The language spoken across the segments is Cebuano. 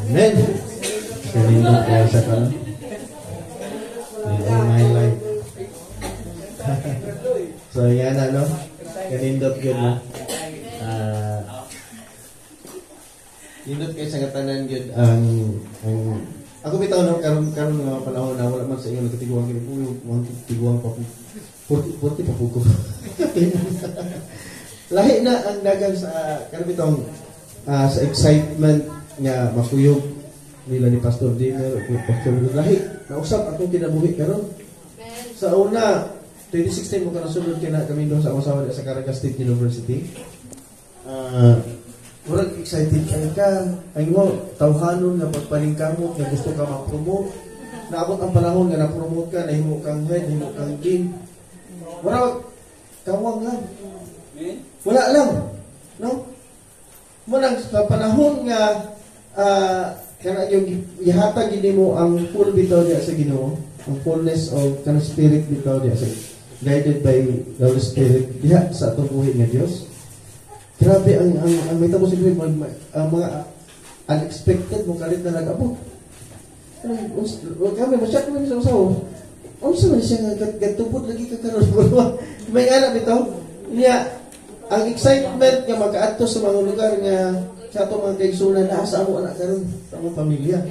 Amen. Kanindot kaya sa ka. In all my life. So yan na, no? Kanindot yun, no? Nindot kay sa katanan yun ang ako bitaw, no, karon karon nga panahon na wala man sa inyo nagkatiguang kini po yung tiguang pa po 40 40 pa po ko. Lahi na ang dagang sa karon bitaw sa excitement nga makuyog nila ni Pastor Dimmer o Pastor lahi nausap akong kinabuhi karon. Sa una, 2016 mo ka nasulod kina kami doon sa asawa sa Caraga State University. Murag excited kay ka. Ang mo tawhanon nga pagpaningkamot nga gusto ka ma-promote. Naabot ang panahon nga na-promote ka, nahimo kang head, nahimo kang dean. Murag kawang lang. Wala lang. No? Munang sa panahon nga kana yung ihatag gini mo ang full bitaw diya sa Ginoo, ang fullness of kana spirit bitaw diya sa guided by the Holy Spirit diha sa atong buhi nga Dios. Grabe ang may tabo sa buhi, ang mga unexpected mo kalit na nag-abot. Kami masyad kami sa usaw. Unsa man siya nga gatubod lagi ka karon? May anak bitaw. Niya ang excitement nga makaadto sa mga lugar nga sa atong mga kaigsunan na sa amo anak karon sa among pamilya.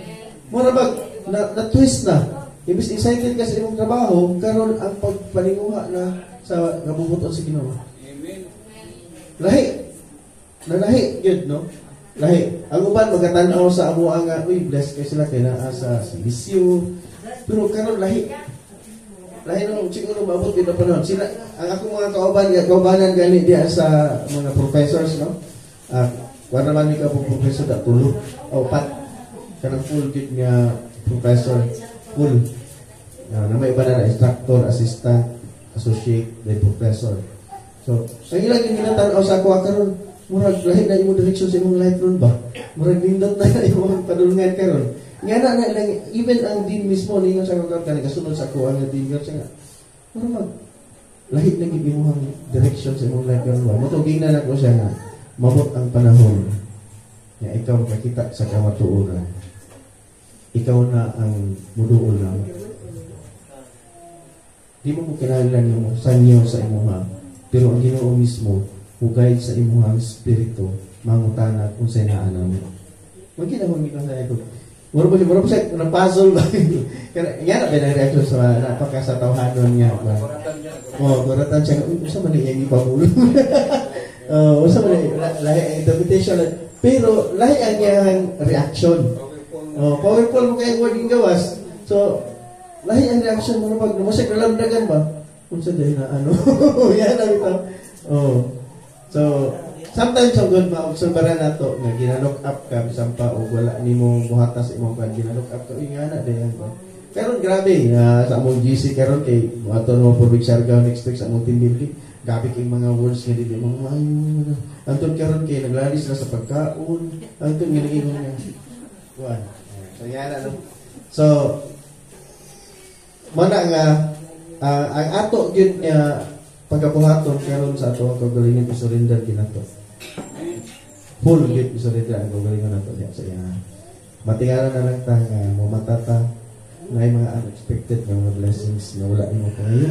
Mura bag na twist na. Imbis excited ka sa imong trabaho, karon ang pagpaninguha na sa nabubuton sa Ginoo. Amen. Lahi. Nalahi gyud, no? Lahi. Ang uban magatan-aw sa amo nga, uy, bless kay sila kay naa sa silisyo. Pero karon lahi. Lahi no, siguro maabot gid ang panahon. Sila ang akong mga kauban, kaubanan gani diya sa mga professors, no? Wala naman ni ka po professor da tulo o pat kanang full gid nga professor, full. Na may iba na instructor, assistant, associate, then professor. So, ang ilang yung ginatan-aw sa ako karon, murag lahi na imong direction sa imong life ron ba? Murag nindot na imong padulngan karon. Nga na na lang, even ang dean mismo ningon sa ako karon, kasunod sa ako ang dean karon siya nga, murag mag lahi na gid imong direction sa imong life karon ba? Motong gingnan ako siya nga mabot ang panahon nga ikaw makakita sa kamatuoran. Ikaw na ang muduol na. Di mo mo kinahanglan yung sanyo sa imuha, pero ang Ginoo mismo mo guide sa imuhang spirito, mangutana kung sa naa na mo. Magkita mo gito sa ito. Mura po siya, na-puzzle ba? Kaya nga na ba reaction sa napaka sa tawhanon niya ba? Oh, guratan siya. Uy, usa man niya ipamulong. Oh, usa man niya, lahi ang interpretation. Pero lahi ang iyang reaction. Oh, powerful mo kayong word yung gawas. So, lahi ang reaction mo pag lumasik nalamdagan ba? Unsa dahil na ano? Yan ang ito. Oh. So, sometimes ang good ma-obserbaran nato nga gina-look up ka bisan pa og wala nimo buhata sa imong kan, gina-look up ka, uy, nga na dayon ba. Karon grabe sa among GC karon kay moadto no for Siargao next week sa among team building. Grabe kay mga words nga dili mga maayo. Antod karon kay naglalis na sa pagkaon. Antod nga naging nga. Kuan. So yan ano. So mana nga ang ato gyud nga pagkabuhaton karon sa ato ang kaugalingon, isurrender ginato. Full gyud isurrender ang kaugalingon nato diya sa iya. Matingala na lang ta nga momata ta na ay mga unexpected nga mga blessings nga wala nimo pangayo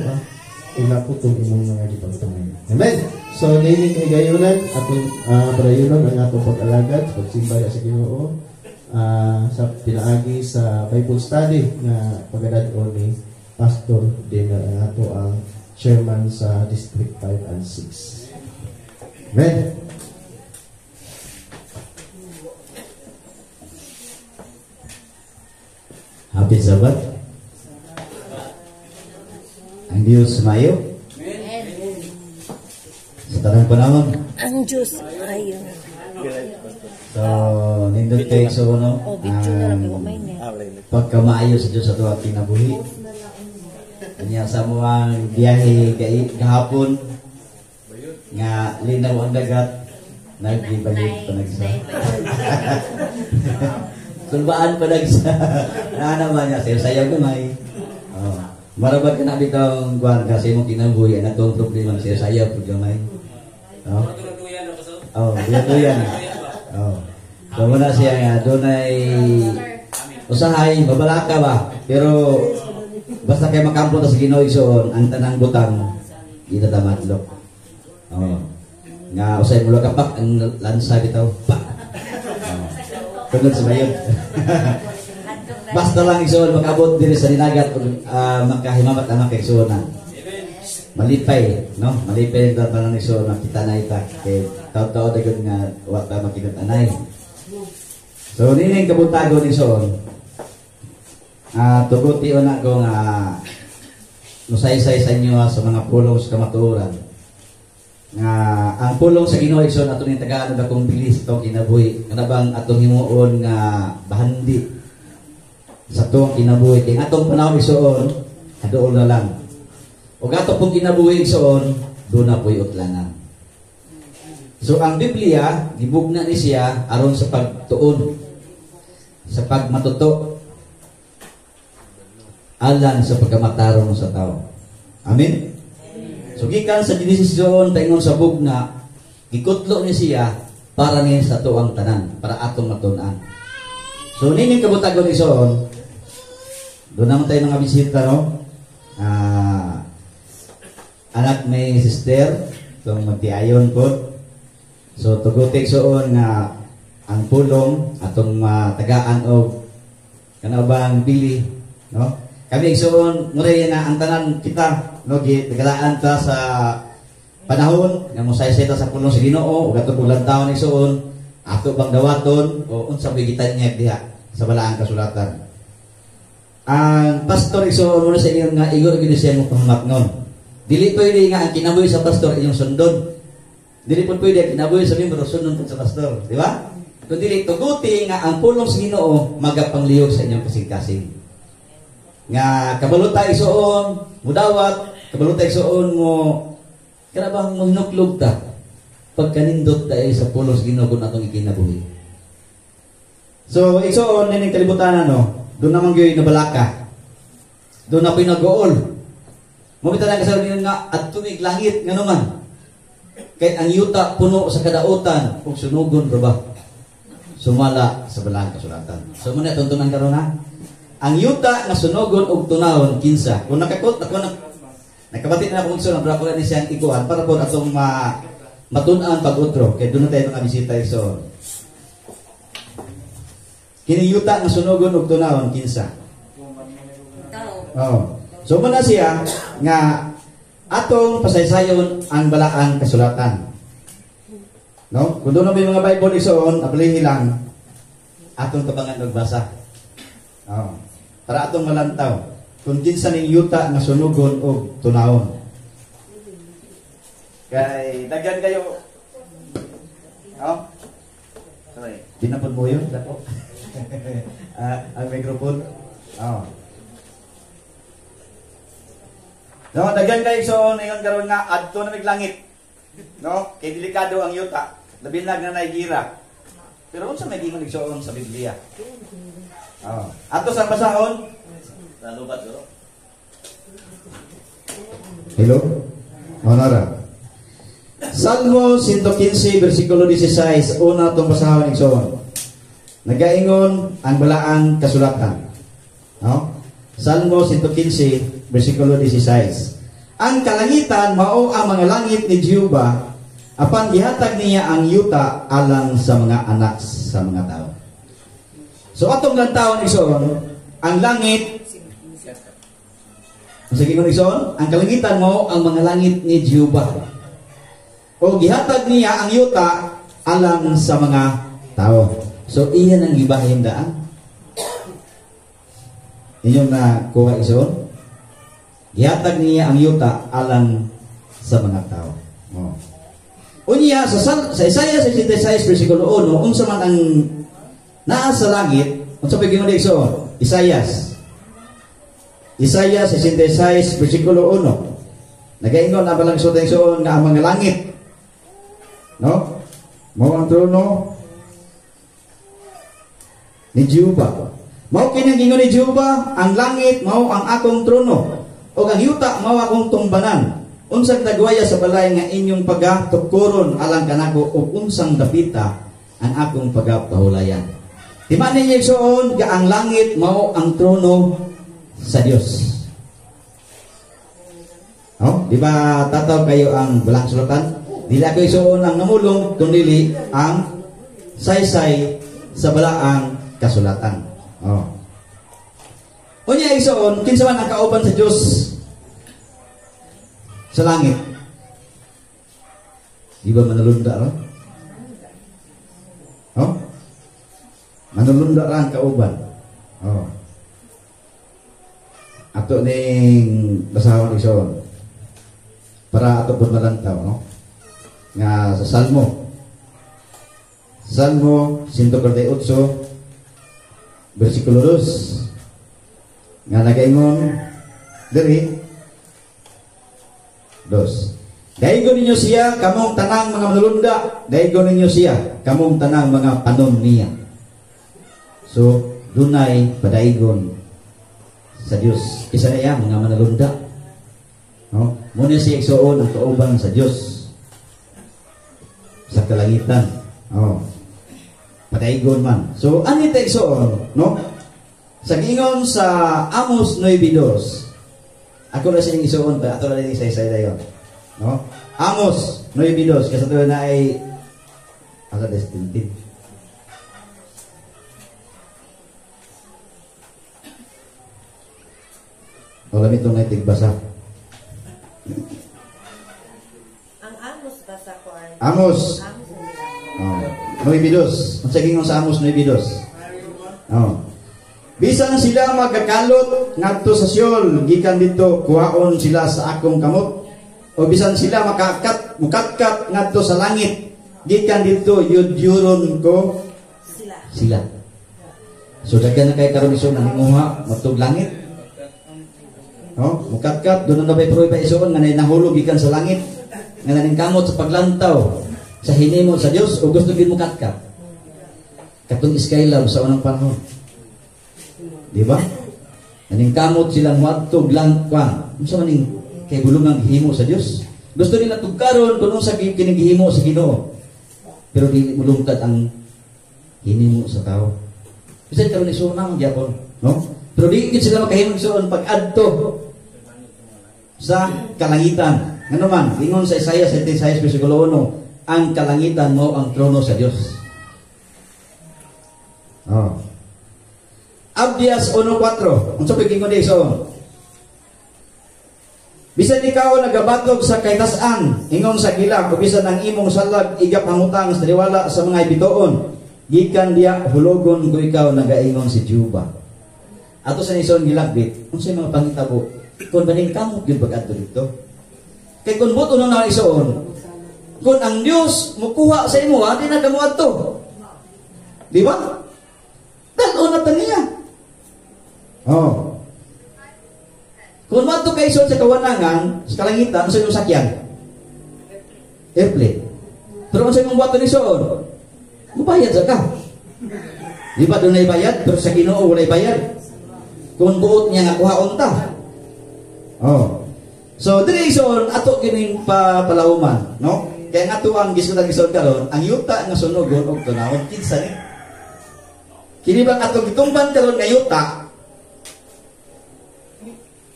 ila po itong imong mga gipagpangayo. Amen! So, nining higayunan, atong parayunon ang atong pag-alagad, pagsimba sa Ginoo, sa pinaagi sa Bible study nga pagadad-on ni Pastor Demer ang ato ang chairman sa District 5 and 6. Amen! Happy Sabbath. Ang Diyos mayo. Sa tanang panahon. Ang Diyos ayo. So, nindot kayo sa uno. Oh, video na lang may niya. Pagkamaayo sa Diyos sa tuwang kinabuhi. Kanya sa muang biyahe gahapon nga linaw ang dagat, nagibalik pa nagsa. Sulbaan pa nagsa. Na naman niya, sayo sayaw gamay. Oh. Marabag ka na bitong kuan kasi imong kinabuhi ang atong problema, sayo sayaw pud gamay. Oh. Oh, duyan-duyan. Oh. So muna siya nga dunay usahay mabalaka ba, pero basta kay makampon ta sa Ginoo, igsoon, ang tanang butang di ta mahadlok. Oh. Nga usay mo kapak ang lansa bitaw pa. Oh. Tungod sa bayod. Basta lang, igsoon, makabot diri sa dinagat ug makahimamat ang mga igsoon malipay, no? Malipay ang tanan, igsoon, makita na ita kay taon-taon na gyud nga wa ta makita anay. So nining kabuntagon, igsoon, tuguti na ko nga musaysay sa inyo sa mga pulong sa kamatuoran. Nga ang pulong sa Ginoo, igsoon, ato ning tagaan og akong bilis atong kinabuhi. Kana bang atong himuon nga bahandi sa atong kinabuhi kay atong panahon, igsoon, kaduol na lang. Ug ato pong kinabuhi, igsoon, duna po'y utlanan. So ang Biblia gibugna ni siya aron sa pagtuon, sa pagmatuto, alang sa pagkamatarong sa tao. Amen? So gikan sa Genesis doon paingon sa bugna, gikutlo ni siya para ni sa tuang tanan, para atong matun-an. So nining kabuntagon, igsoon, doon naman tayo mga bisita, no? Anak may sister, itong magtiayon po. So tuguti, igsoon, nga ang pulong atong matagaan og kana bang bili, no? Kami, igsoon, muray na ang tanan kita, no, tagalaan ta sa panahon nga mosaysay ta sa pulong sa Ginoo ug atong bulan taon, igsoon, ato bang dawaton o unsa may gitanyag diha sa balaang kasulatan. Ang pastor, igsoon, muna sa inyo nga igor gyud siya mo pahamatngon. Dili pwede nga ang kinabuhi sa pastor inyong sundon. Dili po pwede ang kinabuhi sa membro sundon sa pastor, di ba? Kung dili, tuguti nga ang pulong sa Ginoo magapanglihok sa inyong kasing-kasing. Nga kabalo ta, igsoon, mudawat, kabalo ta, igsoon, mo kana bang mohinuklog ta pagkanindot ta sa pulong sa Ginoo kung atong ikinabuhi. So igsoon, nining kalibutan, no, doon naman gyud nabalaka. Doon na po'y nag-uol. Mabita lang kasi nga at tumig langit nga naman. Kay ang yuta puno sa kadautan ug sunugon ra ba? Sumala sa balaang kasulatan. So muna tuntunan karon ha. Ang yuta nga sunugon og tunawon, kinsa? Kung nakakot ako na nakabati na akong igsoon, pero ako ni siyang ikuan para po atong matun-an pag utro kay doon na tayo mga bisita, igsoon. Kini yuta nga sunugon og tunawon, kinsa? Oh. So muna siya nga atong pasaysayon ang balaang kasulatan. No? Kung doon na may mga Bible, igsoon, ablihi lang atong tabangan magbasa. Oh. Para atong malantaw kung kinsa ning yuta nga sunugon og tunawon. Kay daghan kayo. Oh. Sorry. Dinapod mo yun, dako. Ang microphone. Oh. No, daghan kayo, so ingon karon nga adto na mig langit. No? Kay delikado ang yuta. Labi na nga naay gira. Pero unsa may gingon, igsoon, sa Biblia? Oh. Ato sa basahon. Nalubat ko. Hello? Honora. Salmo 115 versikulo 16, una itong basahon, igsoon. Nagaingon ang balaang kasulatan. No? Salmo 115 versikulo 16. Ang kalangitan mao ang mga langit ni Jehova, apan gihatag niya ang yuta alang sa mga anak sa mga tao. So atong lantawon, igsoon, ang langit. Sige ko, igsoon, ang kalangitan mao ang mga langit ni Jehova. O gihatag niya ang yuta alang sa mga tao. So iyan ang gibahin daan. Inyong nakuha, igsoon? Gihatag niya ang yuta alang sa mga tao. Oh. Unya sa Isaiah 66 versikulo 1, unsa man ang naa sa langit, unsa pa gingon, igsoon? Isaiah. Isaiah 66 versikulo 1. Nagaingon ang balang sulat, igsoon, nga ang mga langit, no? Mao ang trono ni Jehova. Mao kini ang gingon ni Jehova, ang langit mao ang akong trono ug ang yuta mao akong tumbanan. Unsang dagwaya sa balay nga inyong pagatukuron alang kanako ug unsang dapita Ang akong pagapahulayan. Di man ninyo igsuon ga ang langit mao ang trono sa Dios? Oh, di ba tataw kayo ang balang sulatan? Dili ako igsuon ang namulong kundi ang saysay sa balaang kasulatan. Oh. Unya igsuon, kinsa man ang kauban sa Dios sa langit? Di ba manalunda ra? Oh? Manulunda ra ang kauban. Oh. Ato ning basahon igsoon. Para ato pud malantaw, no? Nga sa Salmo. Salmo 148 bersikulo 2 nga nagaingon diri dos. Daigon ninyo siya kamong tanang mga manulunda, daigon ninyo siya kamong tanang mga panon niya. So dunay padaigon sa Dios. Isa na iya mga manalunda. No? Muna siya igsuon ang kauban sa Dios sa kalangitan. Oh. Padaigon man. So ani ta igsuon, no? Sa giingon sa Amos 9:2. Ako na siyang igsuon pa ato na din isa-isa dayon. No? Amos 9:2 kasi ato na ay asa destintin. Wala mitong naitig-basa. Ang Amos ba sa kuan? Amos. Amos. Oh. 9:2. Ang sagingon sa Amos 9:2. Oh. Bisan sila magkakalot ngadto sa Sheol, gikan didto kuhaon sila sa akong kamot. O bisan sila makakat mukatkat ngadto sa langit, gikan didto yudyuron ko sila. Sila. So daghan na kay karon iso nanginguha matug langit. No, mukatkat doon na bay prueba isuon nga nahulog gikan sa langit, nga naningkamot sa paglantaw sa hinimo sa Dios o gusto gid mukatkat. Katong Skylab sa unang panahon. Di ba? Naningkamot silang moadtog lang kwan. Unsa man ning kay bulungang gihimo sa Dios? Gusto nila tugkaron kun unsa kining gihimo sa Ginoo. Pero dili mulungtad ang hinimo sa tao. Bisan karon isuon ang gyapon, no? Pero di gid sila makahimo isuon pag-adto sa kalangitan. Ngano man, ingon sa Isaiah 76 versikulo 1, ang kalangitan mo ang trono sa Dios. Oh. Abdias 1:4. Unsa pay gingon isuon? Bisan ikaw nagabatlog sa kaytas-an, ingon sa gila, o bisan ang imong salag igapangutang sa liwala sa mga ibitoon, gikan diya hulogon ko ikaw nagaingon si Juba. Ato sa ison gilakbit, unsay mga pangitabo kung baning kamot gyud pag-adto dito. Kay kung buto na isuon, kung ang Dios mukuha sa imo, di na kamo adto. Di ba? Dal-on na ta niya. Oh. Kung madto kay isuon sa kawanangan, sa kalangitan, unsa imong sakyan? Airplane. Pero unsa imong buhaton isuon? Mubayad sa ka. Di ba dunay bayad? Pero sa Ginoo walay bayad. Kung buot niya nga kuhaon ta. Oh. So diri isuon ato kining papalawman, no? Kaya nga ato ang gisgutan isuon karon, ang yuta nga sunogon og tunawon kinsa ni? Kini bang ato gitumban karon nga yuta?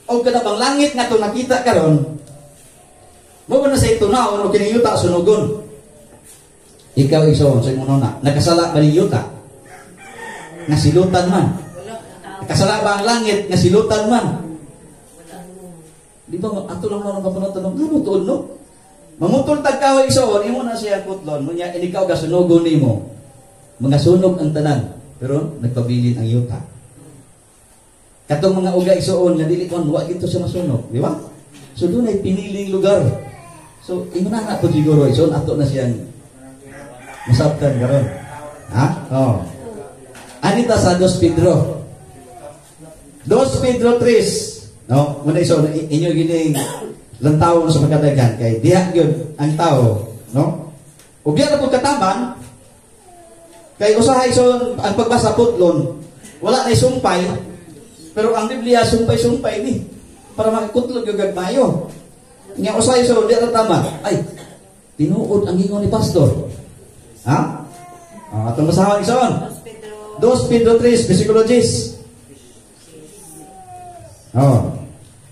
O kada bang langit nga ato nakita karon? Mo ba na sa tunawon og kining yuta sunogon? Ikaw isuon sa imong nona, nakasala ba ni yuta? Nga silutan man. Nakasala ba ang langit nga silutan man? Di ba ato lang mo nang kapanutanong, ngano tuod no? Mamutol tag kahoy isuon, imo na siya putlon, munya ikaw gasunogon nimo. Mga sunog ang tanan, pero nagpabilin ang yuta. Katong mga uga isuon nga dili kon wa gito sa masunog, di ba? So dunay piniling lugar. So imo na nga po siguro isuon ato na siyang masabtan karon. Ha? Oh. Anita sa 2 Pedro. 2 Pedro 3. No, muna iso inyo gining lantawon sa pagkadaghan kay diha gyud ang tao, no? Ug diha na pud kataman kay usahay so ang pagbasa putlon, wala nay sumpay, pero ang Biblia sumpay-sumpay ni para makikutlog gyud gagmayo. Nya usahay so diha na tama. Ay, tinuod ang ingon ni pastor. Ha? Oh, atong basahon igsoon. 2 Pedro. 2 Pedro 3, versikulo 10. Oh.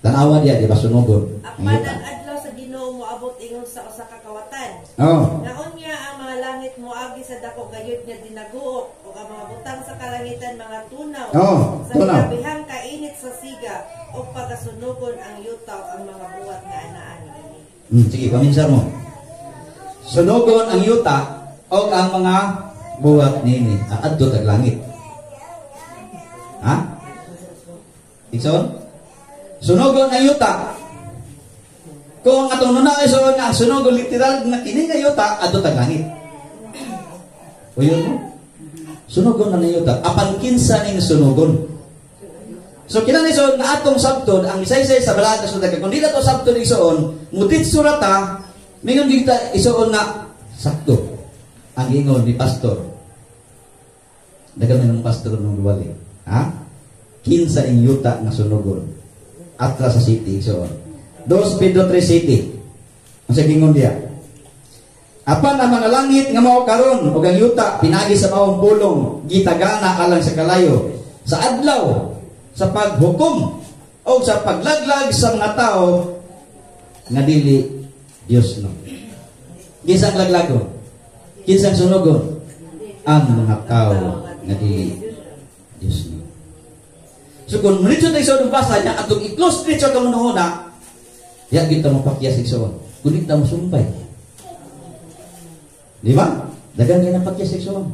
Tanawa diya, di ba sunogon? Ang Apan yuta. ang adlaw sa Ginoo moabot ingon sa usa ka kawatan. Oh. Naunya ang mga langit moagi sa dako gayud nga dinaguok ug ang mga butang sa kalangitan mga tunaw Oh, sa tunaw. grabehang kainit sa siga ug pagasunugon ang yuta ug ang mga buhat nga anaa niini. Sige, paminsar mo. Sunogon ang yuta o ang mga buhat nini. Aadto tag langit. Ha? Igsoon? Sunogon ang yuta. Kung atong nuna igsoon nga ang sunogon literal nga kini nga yuta adto tag langit. O yun mo? Sunogon na yuta. Apan kinsa ning sunogon? So kinahanglan igsoon nga atong sabton ang isaysay sa balaan sa sulat, kung di na to sabton igsoon, mutit surata, mingon kita igsoon nga sakto ang ingon ni pastor. Dagan ng pastor nung wali. Ha? Kinsa ing yuta nga sunogon? Atras sa city igsoon. 2 Pedro 3 City. Ang sa gingon diya. Apan ang mga langit nga mao karon ug ang yuta pinagi sa maong pulong gitagana alang sa kalayo sa adlaw sa paghukom o sa paglaglag sa mga tao nga dili Dios no. Kinsang laglagon? Kinsang sunogon? Ang mga tao nga dili Dios no. So kung diretso tayo sa basa niya atong i-close diretso ka muna, ya kita mo pakyas igsoon. Kun di ta mo sumpay. Di ba? Dagan kay napakyas igsoon.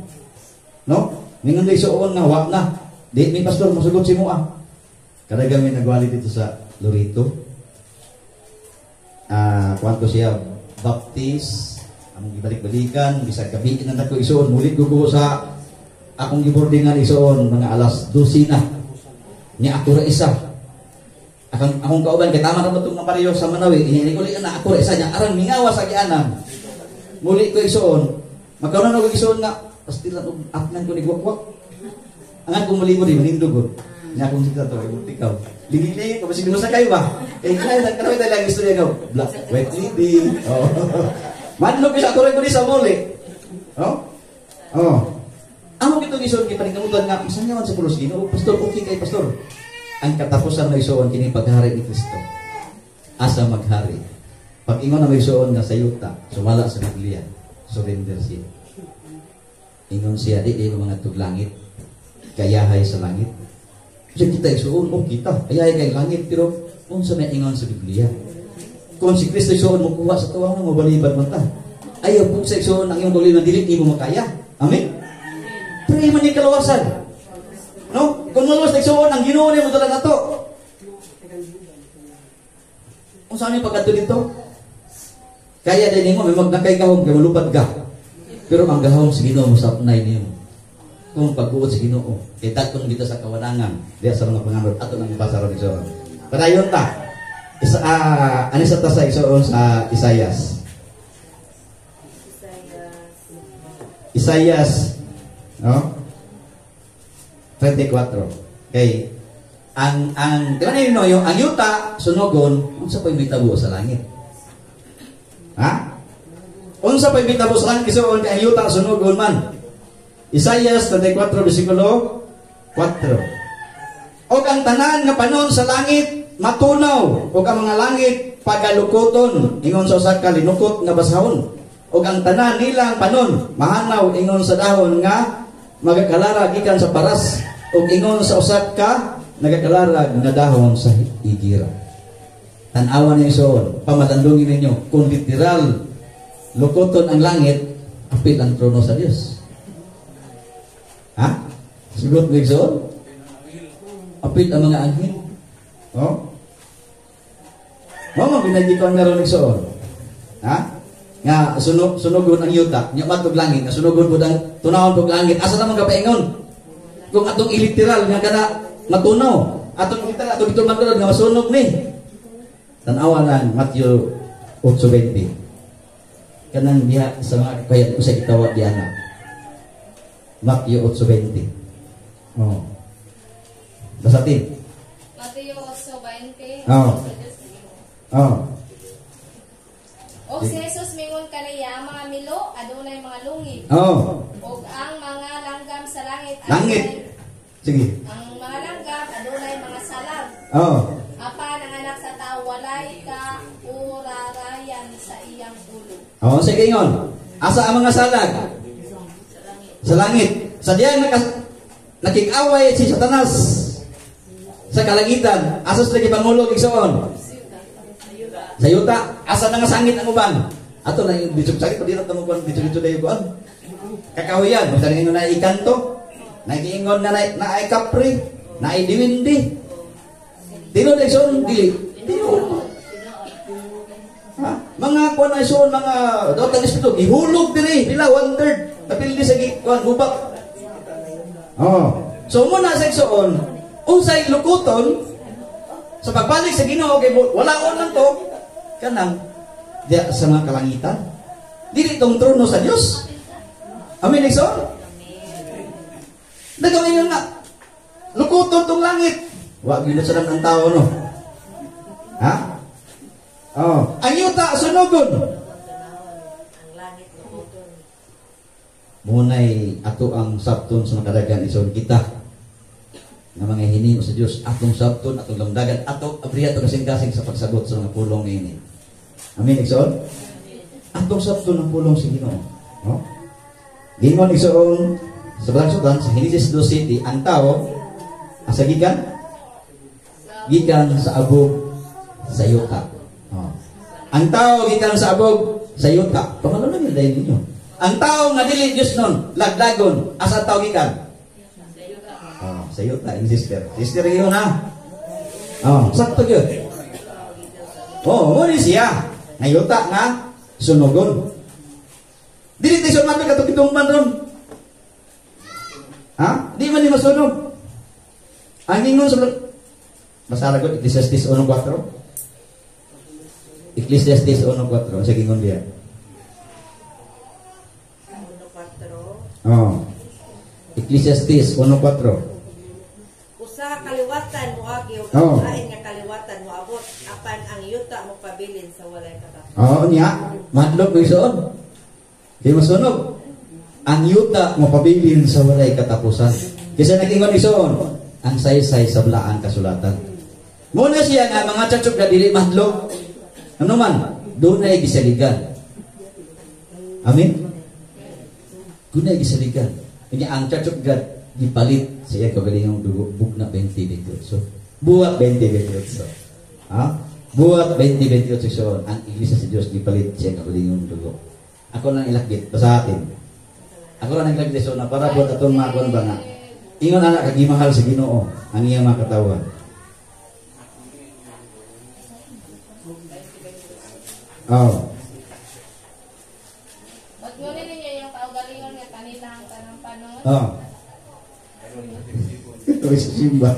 No? Ningon di igsoon nga wa na. Di mi pastor mosugot si mo ah. Kadagan may nagwali dito sa Loreto. Kuan ko siya Baptist, among gibalik-balikan bisag gabi na ko igsoon, mulit ko sa akong giboardingan igsoon mga alas 12 na. Nya ako ra isa. Akong akong kauban kay tama ra itong mga baryo sa Manawi, ini uli na ako ra isa nya aron mingawa sa gianan. Muli ko igsoon, magkaroon ako igsoon nga pastilan og atnan ko ni gwakwak. Angan ko muli mo di manindog gud. Nya akong sita to, ay ikaw. Lingi-lingi ko basig sa kayo ba? Kay kinahanglan lang kanang lang istorya ka. Black white lady. Oh. Madlok sa ko ni sa muli. Oh. Oh. Amo kitong isuon kay paningkamutan nga masanyawan sa pulos Ginoo. Pastor, okay kay pastor. Ang katapusan na isuon kini paghari ni Kristo. Asa maghari. Pag ingon na may isuon nga sa yuta, sumala sa Biblia, surrender siya. Ingon siya, di di mga tuglangit, kayahay sa langit. Kasi kita isuon, oh kita, kayahay kay langit, pero unsa may ingon sa Biblia? Kung si Kristo isuon mo kuha sa tuwa mo, mabalibad man ta. Ayaw po sa isuon ang iyong kaugalingon dili nimo makaya. Amen? Pray man yung kalawasan. No? Kung maluwas na isuon, ang Ginoo niya mo dala na to. Kung saan yung pagkadto dito? Kaya din mo, may magnakay gahom, kay malupad ka. Pero ang gahom sa Ginoo mo sa upnay niyo. Kung pagbuot sa Ginoo, kay dagkon kita sa kawalangan, diya sa mga panganod, ato nang ibasa ron igsoon. Padayon ta. Isa ani sa ta sa igsoon sa Isayas. Isayas, no? 34. Kay ang kanino no, yung ang yuta sunogon, unsa pay mitabo sa langit? Ha? Unsa pay mitabo sa langit igsoon kay ang yuta sunogon man? Isayas 34 bersikulo 4. Og ang tanan nga panon sa langit matunaw, og ang mga langit pagalukoton ingon sa usa ka linukot nga basahon. Og ang tanan nilang panon mahanaw ingon sa dahon nga magakalara gikan sa paras, og ingon sa usa ka nagakalarag nga dahon sa igira. Tan-awan ninyo igsoon, pamatandungin ninyo kung literal lukoton ang langit, apil ang trono sa Dios. Ha? Sugot mo igsoon? Apil ang mga anghel. Oh? Mao man pinagikuan nga ron igsoon. Ha? Nga sunogon ang yuta, nya matog langit, nga sunogon pud ang tunawon pud langit. Asa na man kapaingon? Kung atong iliteral nga kana matunaw, atong literal atong gituman karon nga masunog ni. Tan-awa lang Matthew 8:20. Kanang diha sa mga kayat usa gitawag diana. Matthew 8:20. Oh. Basatin. Mateo 8:20. Oh. Oh. Og si Jesus mingon kaniya, ang mga milo adunay mga lungig. Oh. Og ang langit Langit. Sige. Ang mga langgam adunay mga salag. Oh. Apan ang anak sa tao walay ka urarayan sa iyang ulo. Oh, sige ingon. Asa ang mga salag? Sa langit. Sa diyan nakig-away si Satanas sa kalangitan. Asa sila gipangulog, igsoon? Sa yuta. Asa na nga sangit ang uban? Ato na yung bisog sakit, pag di na tamukuan, bisog-bisog na yung kuan. Kakahuyan, basta nga na ikanto, nagiingon na na ay kapri, na ay diwindi. Tinuod, igsoon, dili. Tinuod. Ha? Mga kuan ay igsoon, mga daot ang espiritu, gihulog diri, pila 1/3, napildi sa kuan gubat. Oh. So muna sa igsoon, unsay lukuton sa pagbalik sa Ginoo kay wala on lang to kanang diya sa mga kalangitan. Dili tong trono sa Dios. Amen, igsoon. Nagawin nga lukuton tong langit. Wa gyud sa ang tao, no. Ha? Oh, ang yuta sunugon. Ang langit lukuton. Munay ato ang sabton sa makadagan, ison, kita nga mga hinimo sa Dios, atong sabton, atong lamdagan, ato abriya ato kasing-kasing sa pagsagot sa mga pulong niini. Amen, igsoon. Atong sabton ang pulong sa Ginoo, no? Gingon, igsoon, sa Balang Sultan sa Genesis 2:7, ang tao asa gikan? Gikan sa abog sa yuta. Oh. Ang tao gikan sa abog sa yuta. Pamalo na nila ninyo. Ang tao nga dili Dios nun, laglagon, asa tao gikan? Oh, sa yuta, yung sister. Sister yun ha. Oh, sakto yun. Oh, muna siya. Nga yuta nga sunugon. Dili tayo sunugon katong gitumban ron. Ha? Di man ni masunog. Ang ingon sa Masara ko, Ecclesiastes 1:4. Ecclesiastes 1:4. Sa gingon diya. 1:4. Oh. Ecclesiastes 1:4. Usa ka kaliwatan moagi ug Oh. ang lain nga kaliwatan moabot apan ang yuta mopabilin sa walay katapusan. Oo niya, madlok ng isuon. Di masunog. Ang yuta mopabilin sa walay katapusan. Kaysa nag-ingon isuon, ang saysay sa blaan kasulatan. Muna siya nga mga tsatsok na dili madlok. Ano man, dunay gisaligan. Amen? Dunay gisaligan. Kanya ang Church of God gipalit sa iyang kagalingong dugo, bugna 20:28. Buhat 20:28. Ha? Buhat 20:28 so, ang Iglesia sa Dios gipalit sa iyang kagalingong dugo. Ako lang ilakbit, basahin. Ako lang ilakbit so na para buhat atong mga kuan ba nga. Ingon ana kagimahal sa Ginoo ang iyang mga katawhan. Oh. Pagnunin ninyo yung kaugalingon nga kanila ang tanang panon. Oh. Ito ay simba.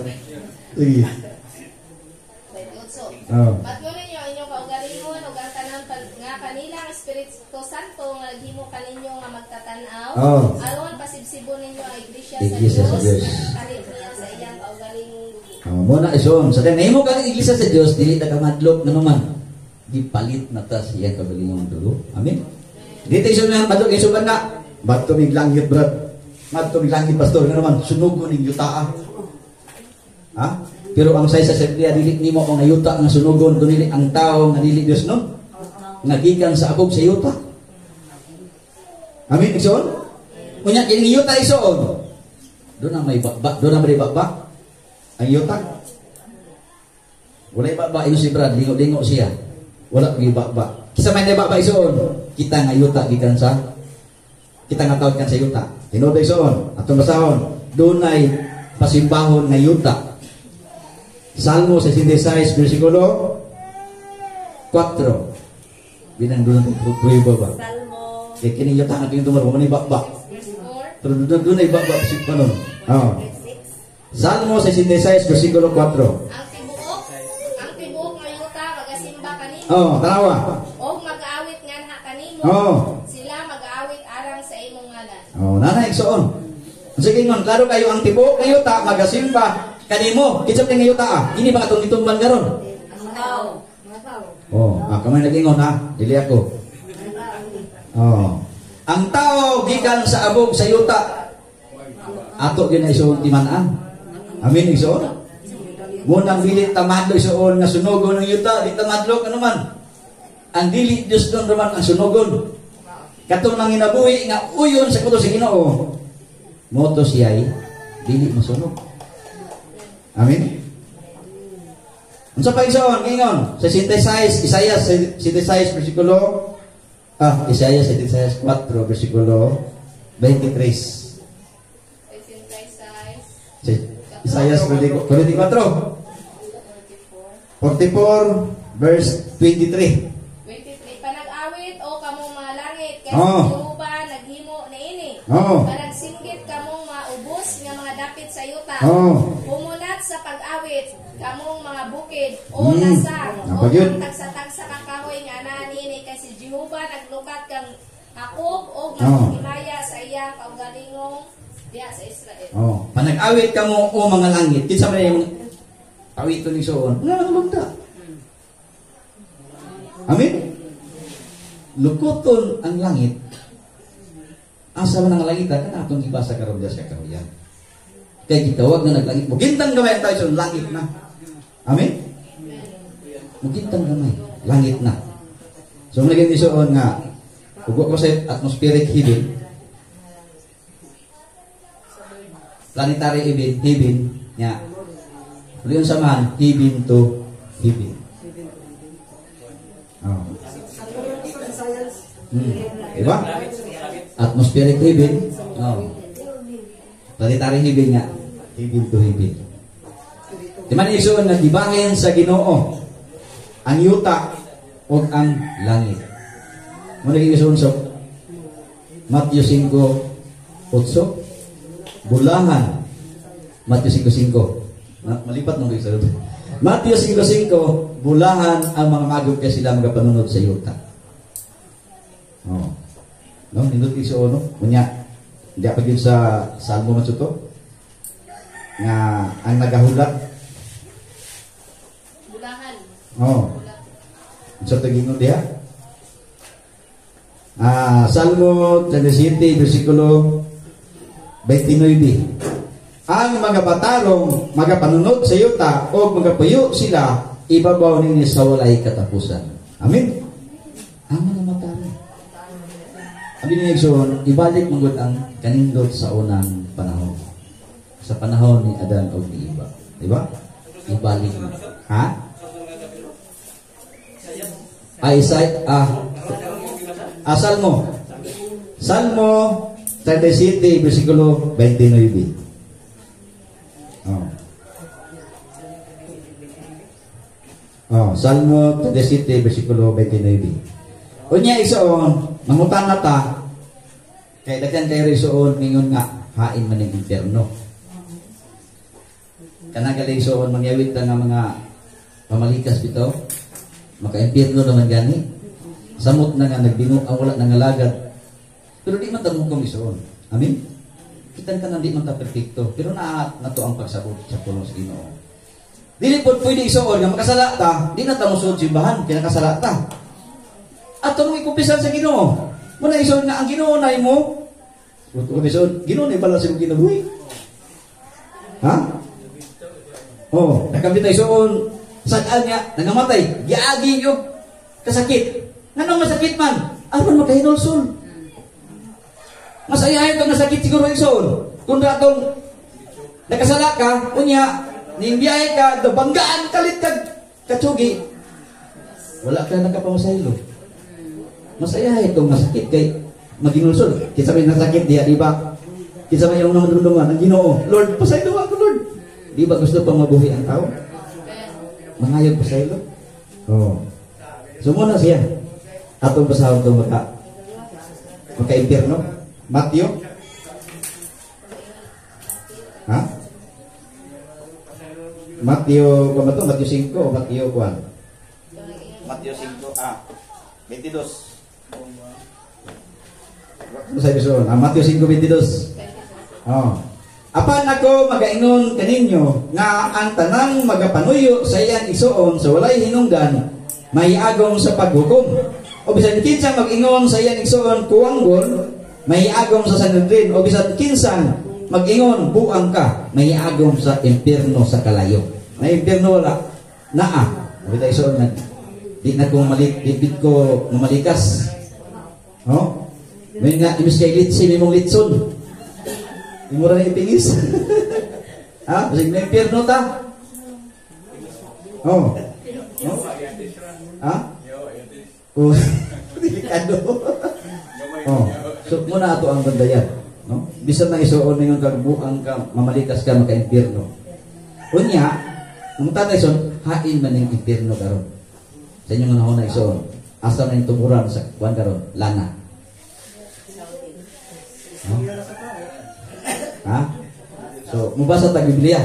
Sige. Oh. Patnunin ninyo ang inyong kaugalingon ug ang tanan nga kanilang Espiritu Santo nga naghimo kaninyo nga magtatanaw. Oh. Aron pasibsibon ninyo ang iglesia, Iglesia sa sa Dios. Dios. Nga nakalit niya sa iyang kaugalingong dugo. Oh, muna ison sa nahimo kang iglesia sa Dios dili ta kamadlok nganuman. Gipalit na ta sa iyang kaugalingong dugo. Amen. Dito ison nga madlok ison na. Bato mig langit, brad. Madto mig langit, pastor, nganuman sunugon ning yutaa. Ha? Pero ang say sa Biblia dili nimo ang yuta nga sunugon dunili ang tao nga dili Dios no. Nga gikan sa abog sa yuta. Amen, igsoon? Unya kini yuta igsoon. Doon ang may bakba, doon ang may bakba. Ang yuta. Walay bakba ingon si Brad, lingo-lingo siya. Wala may bakba. Kisa may bakba igsoon, kita nga yuta gikan sa kita nga tawag kan sa yuta. Tinuod igsoon, atong basahon, dunay pasimbahon nga yuta. Salmo 66, versikulo 4. Binang doon ang prueba ba? Salmo. Kaya kini yuta nga kini tumaro, manay bakba. Verse 4. Pero doon ay bakba si kanon. Oh. Salmo 66, versikulo 4. Ang tibuok nga yuta magasimba kanimo. Oh, tanawa. Og mag-aawit nganha kanimo. Oh. Sila mag-aawit alang sa imong ngalan. Oh, nanay igsoon. Sige ngon, klaro kayo ang tibuok nga yuta magasimba kanimo. Kinsa man nga yuta ah? Ini ba atong gitumban karon? Ang tao. Mga tao. Oh, kamay nag-ingon ha, dili ako. Oh. Ang tao gikan sa abog sa yuta. Ato gyud na isuon timan-an. Amen, igsoon. Munang dili ta mahadlok, igsoon, nga sunogon ang yuta, di ta mahadlok ano man. Ang dili Dios doon raman ang sunogon. Katong nanginabuhi nga uyon sa kuto sa Ginoo, mao to siya'y dili masunog. Amen. Unsa pa, igsoon, ingon sa 76, Isaiah 76 versikulo Isaiah 76 4 versikulo 23. 76. Isaiah 44 44 verse 23. 23. Panag-awit o kamong mga langit kay si Jehova naghimo niini. Panagsinggit kamong maubos nga mga dapit sa yuta. Humunat sa pag-awit kamong mga bukid o lasang o Napag yun. ang tagsa-tagsa ka kahoy nga naa niini kay si Jehova naglukat kang Jacob og maghimaya sa iya kaugalingong diha sa Israel. Oh, panag-awit kamo o mga langit. Kinsa man yung awiton ni soon? Nga mga bugta. Amen. Lukoton ang langit. Asa man ang langit kana atong gibasa karon diya sa kahuyan. Kay gitawag nga naglangit. Mugintang gamay ang tayo sa langit na. Amen. Mugintang gamay, langit na. So naging isuon nga ugo ko sa atmospheric heaven, planetary heaven, heaven nya. Pero yun sa man, heaven to heaven. Oh. Diba? Atmospheric heaven. Oh. Planetary heaven nga. Heaven to heaven. Di man isuon nga gibahin sa Ginoo ang yuta ug ang langit. Mo naging isuon sa Matthew 5:8. Bulahan. Matthew 5:5. Malipat nung sa Matthew 5:5, bulahan ang mga magog kay sila magapanunod sa yuta. Oh. No, nindot isuon no. Unya, di pa gyud sa Salmo man to nga ang nagahulat. Bulahan. Oh. Sa tagingon diha? Salmo 37 versikulo 29. Ang mga batarong magapanunod sa yuta o magapuyo sila ibabaw ninyo sa walay katapusan. Amen. Ang mga matarong. Ang binigson, ibalik manggod ang kanindot sa unang panahon. Sa panahon ni Adan o ni Eva. Di ba? Ibalik mo. Ha? Ay, Salmo. Salmo 37, versikulo 29. Oh. Oh, Salmo 37, versikulo 29. Unya igsoon, mangutan na ta, kay daghan kayo igsoon, mingon nga, hain man ang impyerno. Kanang gali igsoon, mangyawit ta nga mga pamalikas bitaw, maka-impyerno naman gani. Samot na nga nagbingo ang wala nangalagad. Pero di man ta mukom igsoon. Amen? Kitan ka na di man ta perfecto, pero naa na to ang pagsabot sa pulong sa Ginoo. Dili pod pwede igsoon nga makasala ta, di na ta mosuod simbahan kay nakasala ta. Ato mong ikumpisan sa Ginoo. Muna igsoon nga ang Ginoo na imo. Igsoon, Ginoo na bala sa imong kinabuhi. Ha? Oh, nakabit na igsoon sad-an niya nangamatay, giagi og kasakit. Nganong masakit man? Aron makahinulsol. Masayahin tong nasakit siguro igsoon. Kung datong nakasala ka, unya nimbiyahe ka, banggaan kalit kag katsugi. Wala ka nakapamasaylo. Masaya itong masakit kay maginulsol. Kinsa may nasakit diha, di ba? Kinsa may imong namadumduman ang Ginoo. Lord, pasaylo ako, Lord. Di ba gusto pang mabuhi ang tao? Mangayog pasaylo. Oh. So muna siya. Atong basahon itong maka-impyerno. Matthew? Ha? Matthew, kung ba ito? Matthew 5 o Matthew 1? Matthew 5, 22. Ano sa ibig? Matthew 5:22. Oh. Apan ako magaingon kaninyo nga ang tanang magapanuyo sa iyang igsoon sa walay hinungdan may agom sa paghukom. O bisan kinsang mag-ingon sa iyang igsoon kuwanggon may agom sa Sanhedrin. O bisan kinsang Mag-ingon, buang ka, may agom sa impierno sa kalayo. Na impierno wala, naa. Mabita isuon na, di na kong malik, di ko mamalikas. No? May nga, imis kay litsi, may mong litson. Imura na ipingis. Ha? Kasi may impierno ta. Oh. No? Ha? Oh. Delikado. Oh. So, muna ato ang bandayan. No? Bisan na isuon ningon kag buang ka, mamalikas ka, maka-impierno. Unya, ang tatay son, hain man yung impierno karon. Sa inyong manahon na isuon, asa na yung tumuran sa kuan karon, lana. No? Ha? So, mubasa tag Biblia.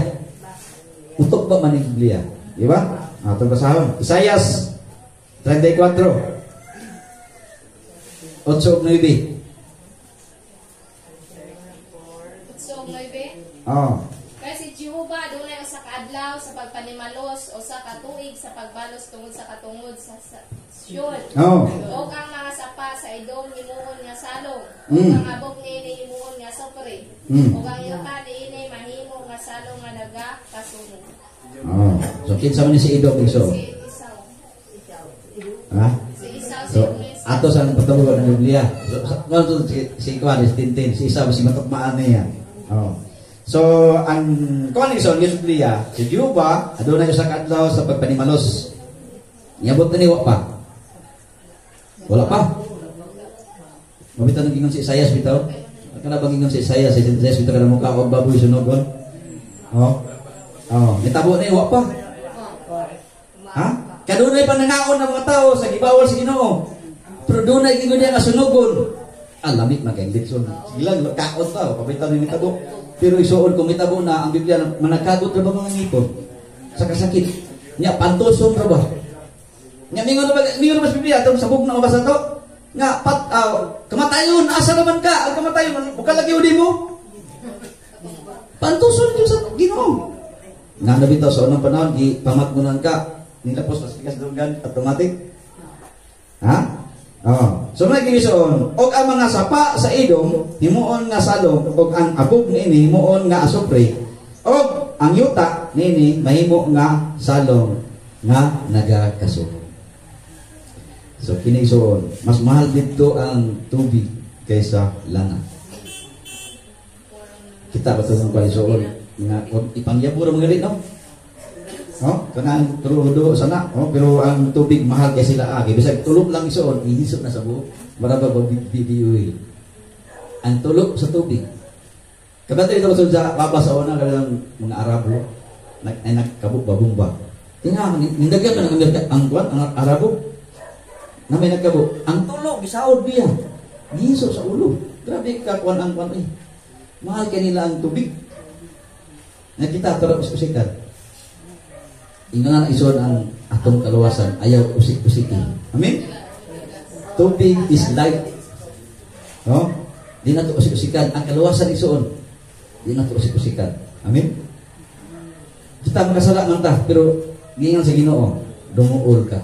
Utok ba man yung Biblia? Di ba? Atong basahon. Isaias 34. 8-9. 8-9. Oh. Kaya si Jehova dunay usa ka adlaw sa pagpanimalos, usa ka tuig sa pagbalos tungod sa katungod sa Sion. Oh. Og ang mga sapa sa Edom himuon nga salong, ug ang abog niini himuon nga sopre. Ug ang yuta niini mahimo nga salong nga nagakasunog. Oh. So kinsa man ni si Edom iso? Si Esau. Ha? Si Esau So, ato sa pagtawag ng Biblia. So, so si Kuan, si Tintin, si Esau si matukmaan niya. Oh. So, ang kuan ni sa Biblia, si Jehova adunay usa ka adlaw sa pagpanimalos. Niabot na ni wa pa. Wala pa. Mabitaw nang ingon si Isaias bitaw. Kana bang ingon si Isaias, si Isaias bitaw kana mukha og baboy sunogon. Oh. Oh, nitabo ni wa pa. Ha? Kadunay pa nangaon ng mga tao sa gibawal sa Ginoo. Pero dunay ingon niya nga sunogon. Ah, lamit man kay litson. Sige lang kaon ta, pabitaw ni mitabo. Pero isuon kung mitabo na ang Biblia managkagot ra ba mga ngipon sa kasakit. Nya pantuson ra ba? Nya mingon ba sa Biblia atong sabog na mabasa to nga pat kamatayon asa naman ka ang kamatayon buka lagi udi mo. Pantuson gyud sa Ginoo. Nga bitaw sa unang panahon gi pamatmunan ka nilapos mas tigas dunggan automatic. Ha? Oh. So may gisuon og ang mga sapa sa Edom himuon nga salong og ang abog niini himuon nga asupre og ang yuta niini mahimo nga salong nga nagakasunog. So kini isuon mas mahal didto ang tubig kaysa lana. Kita ba tunong kwa isuon nga ipangyabo ra mga no? Oh, kanang trudo sana, oh, pero ang tubig mahal kay sila agi. Bisag tulop lang isuon, ihisop na sa buhok. Maraba ba BBUA. Ang tulop sa tubig. Kabato ito sa baba sa una kanang mga Arabo nag ay nagkabog babumba. Tingnan nindagyan man ang Amerika ang kuan ang Arabo. Na may nagkabog. Ang tulop gisaod biya. Gihisop sa ulo. Grabe ka kuan ang kuan eh. Mahal kay nila ang tubig. Nakita pero usikan. Ingon isuon ang atong kaluwasan, ayaw usik-usikin. Amen? Tubig is life. No? Di na to usik-usikan. Ang kaluwasan isuon, di na to usik-usikan. Amen? Kita makasala man ta, pero giingon sa Ginoo, dumuol ka.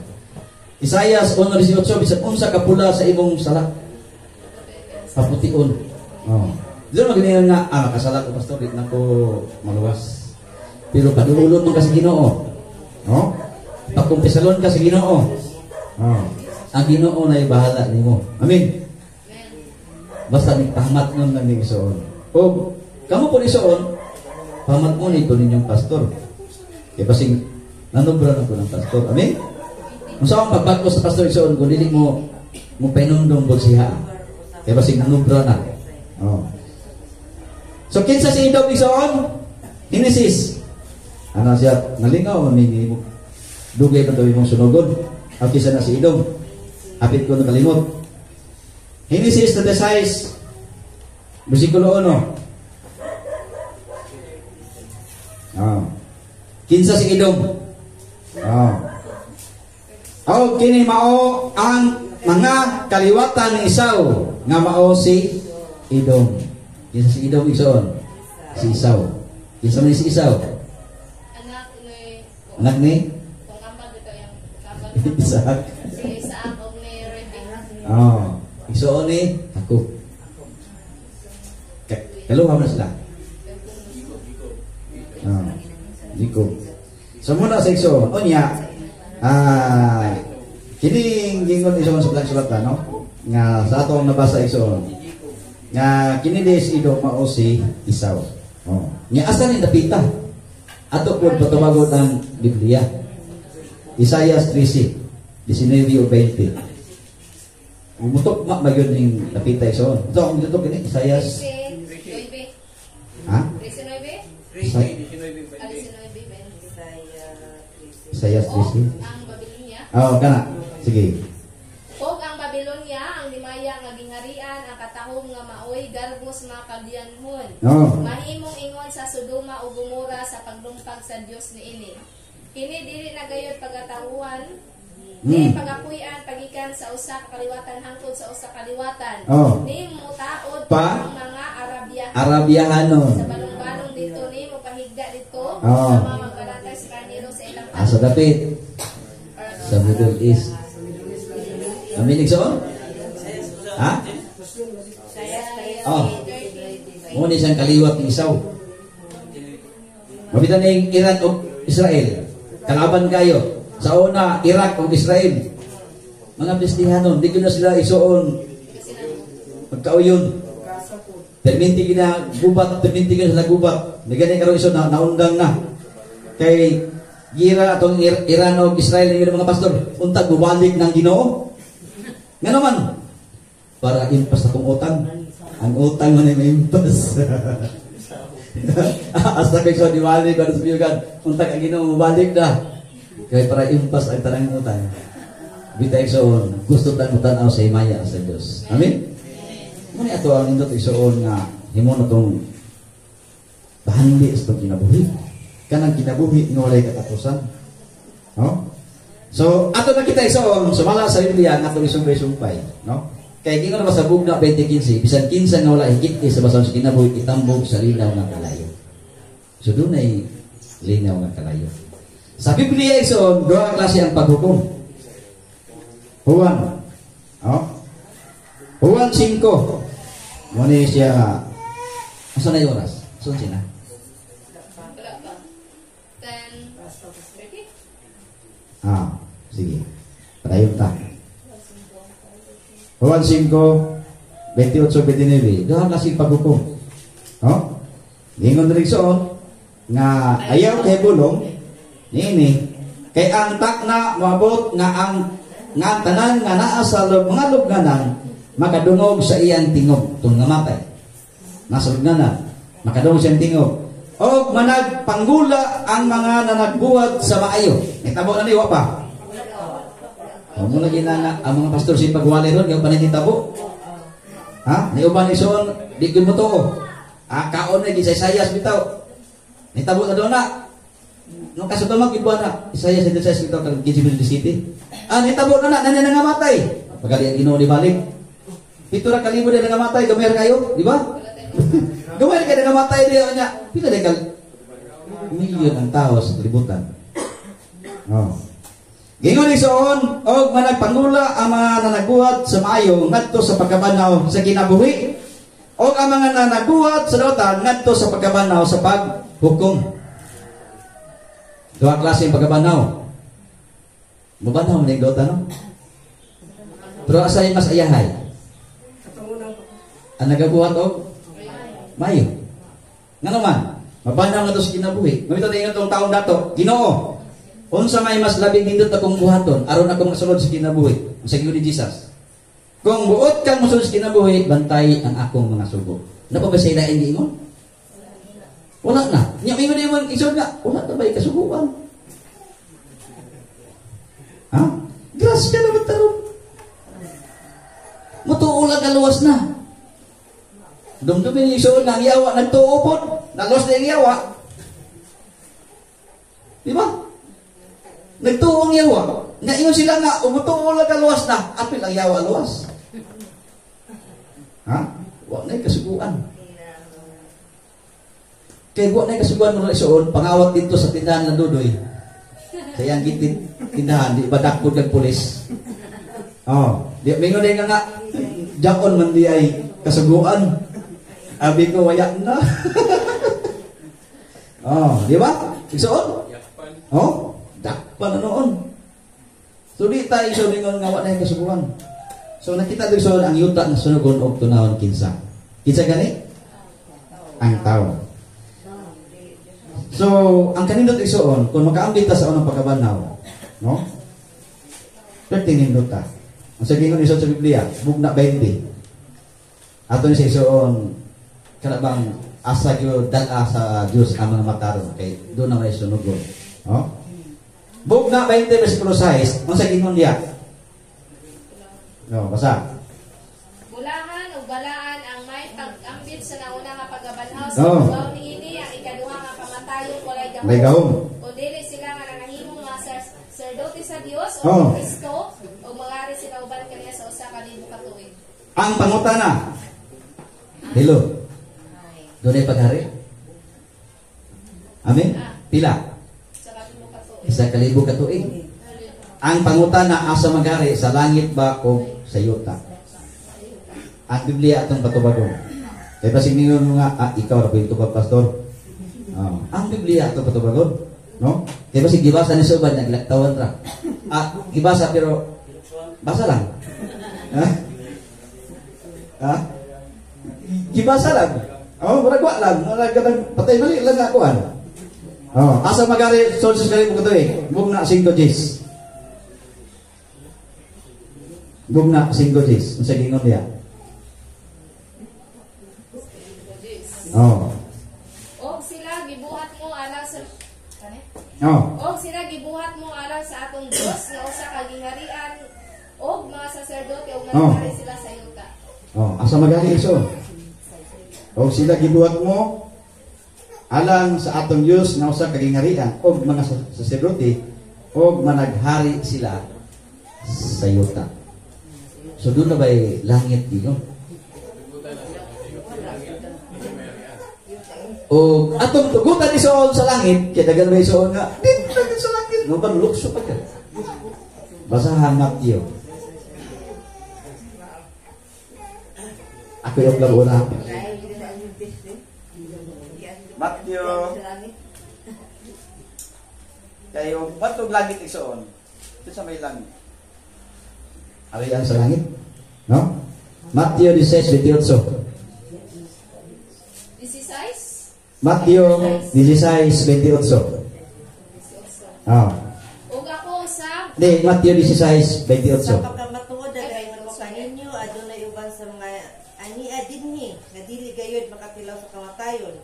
Isaias 1:18, bisan unsa ka pula sa imong sala, papution. Oh. Dito magningon nga, makasala ko pastor, di na ko maluwas. Pero paduulon mo ka sa Ginoo. No? Pagkumpisalon ka sa Ginoo. Oh. Ang Ginoo na bahala nimo. Amen. Basta ni pahamat nun lang ni isuon. O kamo po ni isuon, pahamat mo nito ninyong pastor. Kaya basing nanobra na ko ng pastor. Amen. Kung saan pagbagko sa pastor isuon, kung dili mo mo painundong siya. Kaya basing nanobra na. Oh. So kinsa si Edom isuon? Genesis. Ano siya, nalingaw, may dugay pa daw mong sunogon. Ang kisa na si Edom. Apit ko nakalimot. Genesis 36, versikulo 1. Oh. Kinsa si Edom? Oh. Oh, kini mao ang mga kaliwatan ni Esau nga mao si Edom. Kinsa si Edom isuon? Si Esau. Kinsa man si Esau? Anak ni? Isaac. Si Isaac og ni Rebecca. Oh, isuon ni Jacob. Kaluha man sila. Jacob. So muna sa igsoon, unya, kining gingon igsoon sa blang sulatan, no? Nga sa atong nabasa igsoon, nga kini di si Edom mao si Esau. Oh. Nya asa ni dapita? Ato pud patubagon ang Biblia. Isaias 13, 19 o 20. Umutok ma magyud ning dapita igsoon. Ito ang dito kini Isaias. 19. Ha? 19? Isaias Ah, 19, 20. Isaias O 13. ang Babylonia. Oh, kana. Sige. Og ang Babylonia, ang limaya nga gingharian, ang katahom nga maoy garbos mga Kaldeanhon. Oh. Mahimong ingon sa Sodoma ug Gomora sa paglumpag sa Dios niini. Kini dili na gayud pagatahuan, ni pagapuy-an pagikan sa usa ka kaliwatan hangtod sa usa ka kaliwatan. Oh. Ni mutaod Pa? ang mga Arabia. Arabiahanon. Sa balong-balong dito ni mopahigda dito Oh. sa mga magbalantay sa karnero sa ilang Asa dapit sa Middle East. Amin igsoon? Ha? Oh. Mo ni siyang kaliwat ni Esau. Mabitan ning Iran ug Israel. Kalaban kayo. Sa una, Iraq ug Israel. Mga Kristiyanon, di ko na sila isuon magkauyon. Perminti gina gubat, perminti gina sila gubat. May gani karon iso na naundang na. Kay gira atong Iran ug Israel yung mga pastor, unta bubalik ng Ginoo. Nga naman, para impas akong utang. Ang utang man ay maimpas. Hasta kay so diwali ko sa biyugan, unta ang Ginoo mubalik na. Kay para impas ang tanang utang. Bitay igsoon, gusto tan mo tan-aw sa himaya sa Dios. Amen. Muna ato ang nindot igsoon nga himo na tong bahandi sa itong kinabuhi. Kanang kinabuhi nga walay katapusan. No? So, ato na kita igsoon, sumala sa Biblia nga atong isumpay-sumpay, no? Kay gingon na sa Bugna 20:15, bisan kinsa nga wala higit sa basang sa kinabuhi itambog sa linaw nga kalayo. So dunay linaw nga kalayo. Sa Biblia igsoon, duha ka klase ang paghukom. Juan. Oh? Juan 5. Mo ni siya. Asa na yung oras? Saan siya na? Wala pa. 10:30? Ah, sige. Padayon ta. Juan 5, 28, 29. Duha kasi paghukom. Oh? Ningon diri igsoon nga ayaw kay bulong niini kay ang takna moabot nga ang tanan nga naa sa mga lubnganan makadungog sa iyang tingog tong namatay. Nasa lubnganan makadungog sa iyang tingog og managpanggula ang mga nanagbuhat sa maayo. Nitabo na ni wa pa. O mo lagi na ang mga pastor si pagwali ron kay panitabo. Ha? Ni uban igsoon di gyud mo tuo. Ah, kaon na gisaysayas bitaw. Nitabo na doon na. Nung kaso tumag gid na Isaiah 76 bitaw kag 15 City. Ah, nitabo na na nani nangamatay. Pagali ang Ginoo ni balik. Pito ra kalibo na nangamatay, gamay kayo, di ba? Gamay kay nangamatay diha nya. Pila day kal milyon ang tao sa kalibutan. Oh. Gingon igsoon og managpangula ang mga nanagbuhat sa maayo ngadto sa pagkabanaw sa kinabuhi og ang mga nanagbuhat sa dautan ngadto sa pagkabanaw sa paghukom. Duha klase ang pagkabanaw. Mubanaw man ang dautan, no? Pero asa yung mas ayahay? Ang nagabuhat og maayo. Ngano man, mabanaw ngadto sa kinabuhi. Mamito na ingon tong taong dato, Ginoo, unsa may mas labing nindot akong buhaton aron ako masulod sa kinabuhi? Ang sagiw ni Jesus, kung buot kang mosulod sa kinabuhi, bantay ang akong mga sugo. Napa ba sila ang giingon? Wala na. Nya mingon imong isod nga, wala na ba'y kasuguan? Ha? Grasya na ba taron? Mutuo lang kaluwas na. Dumdumin ni isuod nga ang yawa nagtuo pod, naluwas na ang yawa. Di ba? Nagtuo ang yawa. Nga ingon sila nga umutuo lang kaluwas na, apil ang yawa luwas. Ha? Wa na kasuguan. Kay wa na kasuguan mo isuod, pangawat dito sa tindahan ng Dudoy. Sa iyang tindahan, di ba dakpod kag pulis? Oh, di mingon din nga jakon man di ay kasuguan. Abi ko waya na. Oh, di ba? Igsoon? Oh, dakpan na noon. So di tayo igsoon ingon nga wa na kasubuan. So nakita dito igsoon ang yuta na sunugon og tunawon kinsa. Kinsa gani? Ang tao. So ang kanindot igsoon kung makaambit ta sa unang pagkabanhaw, no? Perti nindot ta. Ang sagingon igsoon sa Biblia, bugna 20. Ato ni sa igsoon kana bang asa gyud dal-a sa Dios ang mga matarong kay doon na may sunugon. No? Bugna 20 versikulo 6, unsa gingon diya? No, basa. Bulahan ug balaan ang may pag-ambit sa nauna nga pagkabanhaw sa oh. Niini ang ikaduha nga pamatayon walay gahom. May gahom. O dili sila nga nangahimo nga sacerdote sa Dios o oh. Kristo o mangari sila uban kaniya sa usa ka libo ka tuig. Ang pangutana. Hello. Doon ay paghari? Amen? Pila? Isa kalibo katuig. Ang pangutana asa maghari, sa langit ba o sa yuta? Ang Biblia atong patubagon. Kaya basig ninyo nga, ikaw na po yung tubag, pastor. Oh. Ang Biblia atong patubagon. No? Kaya basig gibasa ni Soban, naglaktawan ra. Gibasa pero basa lang. Ha? Ha? Gibasa lang. Oh, murag wa lang, murag kanang patay bali lang ako an. Oh, asa magari sources kali mo katuig? Bugna 5 Gs. Bugna 5 Gs. Unsa gingon diha? Oh. Og sila gibuhat mo alang sa kani? Oh. Og sila gibuhat mo alang sa atong Dios nga usa ka gingharian og mga saserdote og manghari sila sa yuta. Oh, asa magari iso? O sila gibuhat mo alang sa atong Dios nga usa ka gingharian og mga saserdote og managhari sila sa yuta. So doon na ba'y langit dino? O atong tugutan isoon sa langit, kaya dagan ba isoon nga dito sa langit, no ba lukso pa ka. Basahan Matthew. Ako yung labo na. Matthew. Kayo, batog langit isoon. Ito sa may langit. Ariyan sa langit. No? Matthew 16:28. 16? Matthew 16:28. Oh. Ug ako sa Di, Matthew 16:28. Sa pagkamatuod dagay mo kaninyo adunay uban sa mga ania dinhi nga dili gayud makatilaw sa kamatayon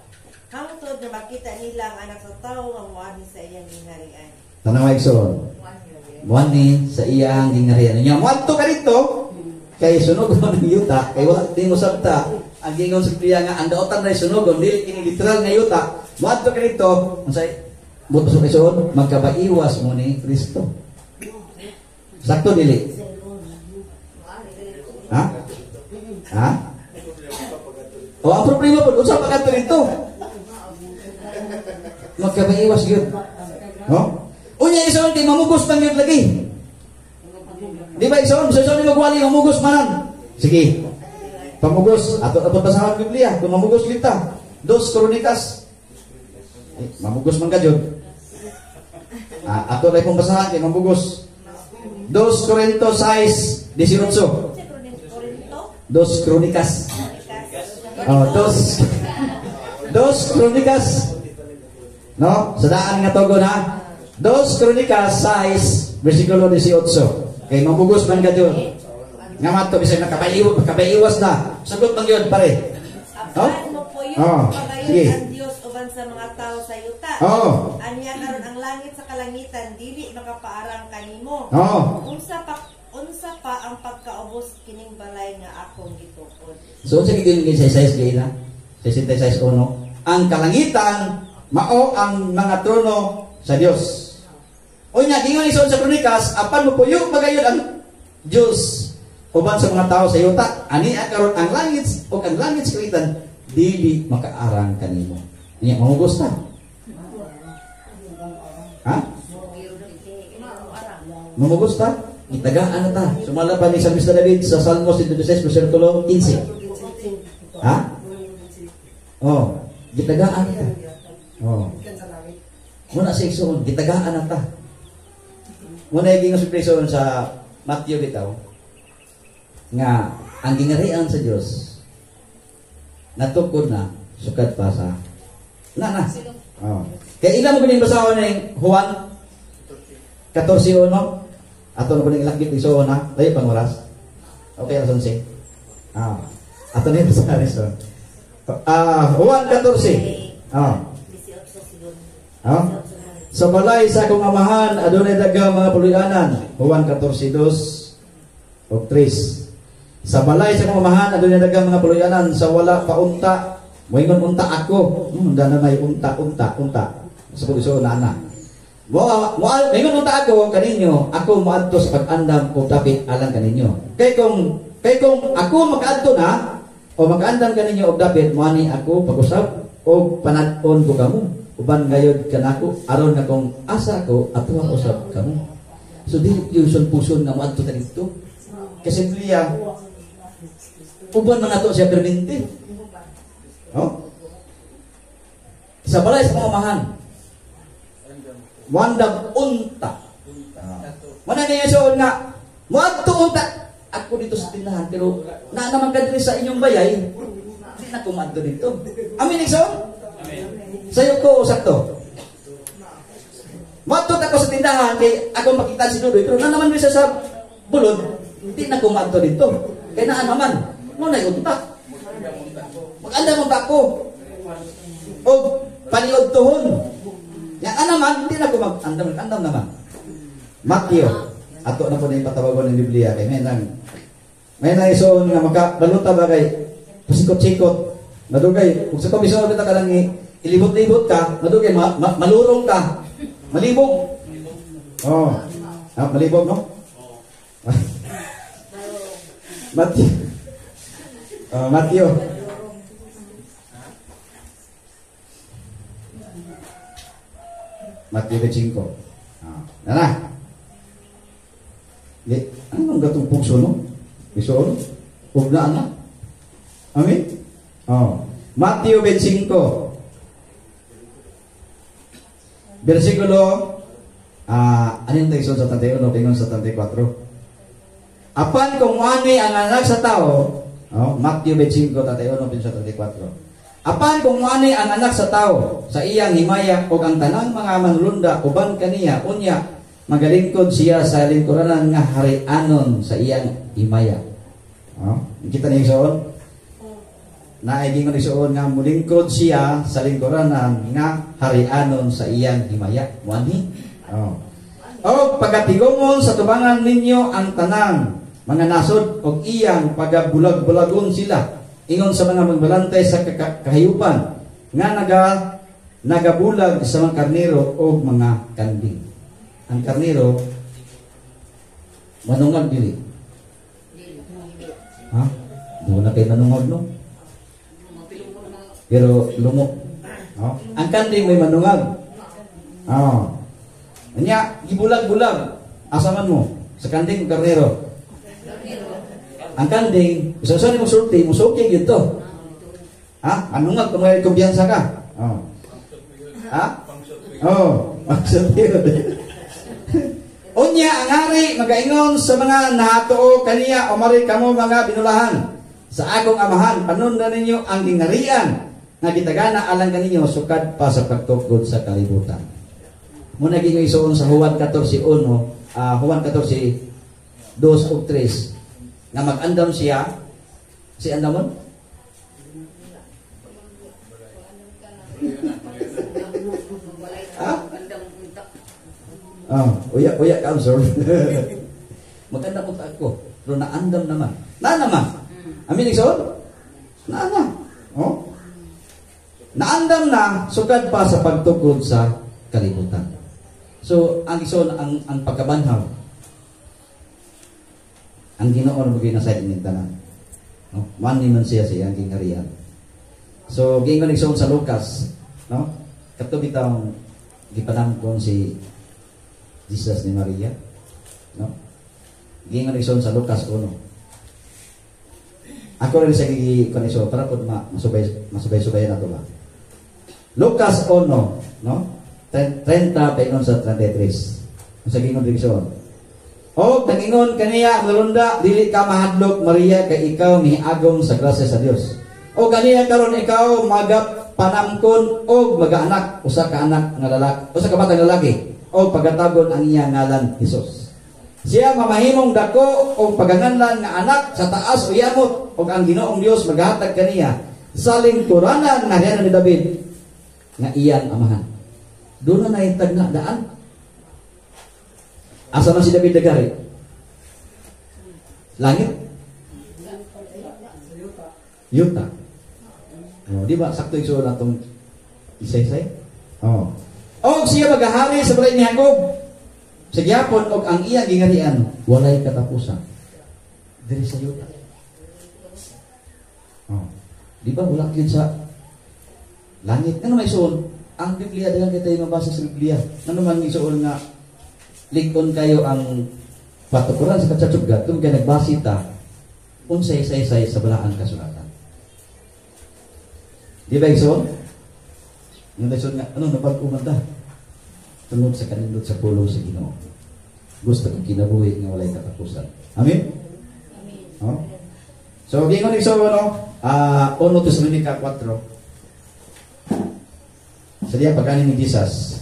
hangtod na makita nila ang anak sa tawo nga moanhi sa iyang gingharian. Tanaw igsoon. Moanhi sa iyang gingharian. Nya moadto ka dito kay sunogon ang yuta kay wala di mo sabta ang gingon sa Biblia nga ang daotan ray sunogon dili kini literal nga yuta. Moadto ka dito unsay buot sa igsoon magkabaiwas mo ni Kristo. Sakto dili? Ha? Ha? O ang problema po unsa pa kadto dito? Magkabaiwas gyud. No? Unya isoon kay mamugos man gyud lagi. Di ba isoon? Sa isoon magwali mamugos manan. Sige. Pamugos ato ato basahon Biblia kung mamugos kita. 2 Kronikas. Eh, mamugos man ka jud. Ato lay pong basahan kay mamugos. 2 Corinto 6:18. 2 Kronikas. Oh, 2 Kronikas. No? Sa daan nga togon ha. 2 Kronikas 6 versikulo 18. Kay mamugos man ka jud. Nga mato bisag nakabaiwas na. Sagot man gyud pare. No? Oh, sige. Ang Dios uban sa mga tao sa yuta. Oh. Anya karon ang langit sa kalangitan dili makapaarang kanimo. Oh. Unsa pa ang pagkaubos kining balay nga akong gitukod. So unsa gid yung 66 gay na? 66:1. Ang kalangitan mao ang mga trono sa Dios. Unya gingon ison sa Kronikas apan mopuyo pagayon ang Dios uban sa mga tao sa yuta. Ani karon ang langit ug ang langit sa kalangitan dili makaarang kanimo. Niya mamugos ta. Ha? Mamugos ta? Itagaan na ta. Sumala pa ni Salmista David sa Salmos 126 versikulo 15. Ha? Oh, gitagaan ta. Oh. Muna sa igsoon, gitagaan na ta. Muna yung gingon sa Matthew bitaw, nga ang gingarian sa Dios natukod na sukad pa sa na. Oh. Kaya ilan mo ganing basahon ning Juan 14:1? Ato na ko ning ilakit igsoon na, layo pang oras. Okay, alas 11. Ah. Ato na yung basahan so. Juan 14. Ah. Ah. Sa balay sa akong amahan adunay daghang mga puloy-anan. Juan 14:2 ug 3. Sa balay sa akong amahan adunay daghang mga puloy-anan, sa wala pa unta moingon unta ako. Dana may unta unta unta. Sa pag-iso na na. Moingon unta ako kaninyo, ako moadto sa pag-andam og dapit alang kaninyo. Kay kung ako makaadto na o makaandam kaninyo og dapit, moani ako pag-usab og panad-on ko kamo. Uban gayod kanako aron nga kung asa ko atuang usab kamo. So dili yung puson nga moadto ta didto. Kasi liya uban man ato siya perminti. Oh? Sa balay sa mga amahan. Wandang unta. Mana niya so nga moadto unta ako dito sa tindahan pero naa naman ka diri sa inyong bayay, di na ko moadto dito. Amin igsoon? Amen. Sayo ko sakto. Moadto ako sa tindahan kay ako makita si Dudoy pero na naman siya sa bulod, hindi na ko moadto dito. Kay naa naman mo na unta. Mag-andam unta ko. Og paniod tuhon. Yang naman, hindi na ko mag-andam, andam naman. Matthew, ato na po na yung patawagon ng Biblia kay may nang isuon nga makabaluta ba kay pasikot-sikot. Madugay, kung sa komisyon kita ka lang ilibot-libot ka, madugay malurong ka. Malibog. Oh. Ah, malibog no? Matthew. Matthew. Matthew 5. Ah, nana. Di, ano ang gatong pugso no? Isuon? Ugna na. Amen? Oh. Matthew 25. Versikulo ano yung teksto sa 31 pingon sa 34. Apan kung ani ang anak sa tao, oh, Matthew 25 31 pingon sa 34. Apan kung ani ang anak sa tao sa iyang himaya og ang tanang mga manlunda uban kaniya, unya magalingkod siya sa lingkuranan nga harianon sa iyang himaya. Oh, kita niyo igsoon? Naay gingon igsoon nga mulingkod siya sa lingkuranan nga harianon sa iyang himaya. Moani? Oh. O pagatigongon sa tubangan ninyo ang tanang mga nasod og iyang pagabulag-bulagon sila ingon sa mga magbalantay sa kahayupan nga nagabulag sa mga karnero o mga kanding. Ang karnero manungag dili. Ha? Doon na kay manungag no? Pero lumok. Oh. Ang kanding may manungag. Oh. Anya gibulag-bulag asaman mo sa kanding o karnero. Ang kanding, usa-usa ni mo sulti, musuki gyud to. Ha? Manungag kung may kumpiyansa ka. Oh. Ha? Oh, pangsulti. Unya ang hari magaingon sa mga nahatuo kaniya, umari kamo mga binulahan sa akong amahan, panundan ninyo ang gingarian nga gitagana alang kaninyo sukad pa sa pagtukod sa kalibutan. Muna gingon isuon sa Juan 14:1, Juan 14:2 ug 3 nga mag-andam siya, si andamon? Ha? Oh, uya ka, sir. Maganda ko ako, pero naandam naman. Na naman. Amin igsoon? Na na. Oh. Naandam na sukad pa sa pagtukod sa kalibutan. So, ang igsoon ang pagkabanhaw. Ang Ginoo na maging nasa inyong tanan. No? Mani man siya sa iyang gingarian. So, giingon igsoon sa Lucas, no? Kadto bitawng gipanangkon si Jesus ni Maria, no? Giingon igsoon sa Lucas 1. Ako rin sa gigi kuan para pud masubay-subayan nato ba. Lucas 1, no? 30 paingon sa 33. Sa gingon diri so. Og nangingon kaniya ang lulunda, dili ka mahadlok Maria kay ikaw miagom sa grasya sa Dios. Og kaniya karon ikaw magapanamkon og magaanak usa ka anak nga lalaki, usa ka batang lalaki, og pagatagon ang iyang ngalan Hesus. Siya mamahimong dako og paganganlan nga anak sa taas o yamot, og ang Ginoong Dios maghatag kaniya sa lingkuranan nga harian ni David nga iyang amahan. Doon na naitag na daan. Asa man si David nagari? Langit? Yuta. Oh, di ba sakto igsuon atong isay-isay? Oh. Og siya magahari sa balay ni Jacob. Sa gihapon og ang iyang gingarian walay katapusan. Diri sa yuta. Oh. Di ba wala gyud sa langit? Ngano may isuon? Ang Biblia daghan kay tayo mabasa sa Biblia. Ngano man isuon nga likon kayo ang patukuran sa katsatsugat kung kay nagbasi ta unsay say-say sa balaan kasulatan. Di ba isuon? Ngano isuon nga ano nabag-o man ta? Tungod sa kanindot sa pulong sa Ginoo. Gusto kong kinabuhi nga walay katapusan. Amen? Amen. Oh? So gingon igsuon no, 1 Tesalonica 4. Sa diya pagkanin ni Jesus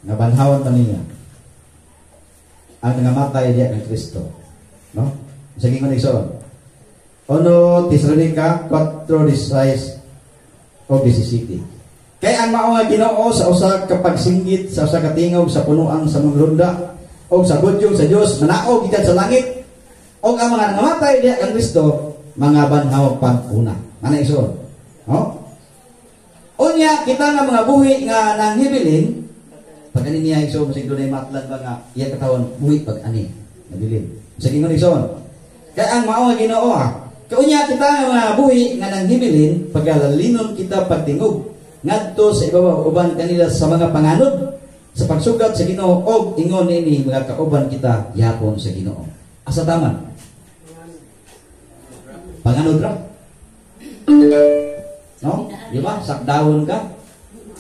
nga banhawan pa niya ang nangamatay diya kang Kristo, no? Sa gingon igsuon 1 Tesalonica 4:16 o 17. Kay ang mao nga Ginoo sa usa ka pagsinggit sa usa ka tingog sa punuang sa mangrunda og sa budyong sa Dios manaog gikan sa langit, og ang mga nangamatay diha kang Kristo mga banhaw pag-una. Ana igsuon, no? Unya kita nga mga buhi nga nanghibilin pag ani niya igsuon sig dunay matlan ba nga iya katawhan buhi pag ani nabilin. Sa gingon igsuon, kay ang mao nga Ginoo ha. Kaunya kita nga mga buhi nga nanghibilin pagalalinon kita pagtingog ngadto sa ibabaw uban kanila sa mga panganod sa pagsugat sa Ginoo og ingon niini mga kauban kita yapon sa Ginoo. Asa taman? Panganod ra. No? Di ba? Sakdawon ka?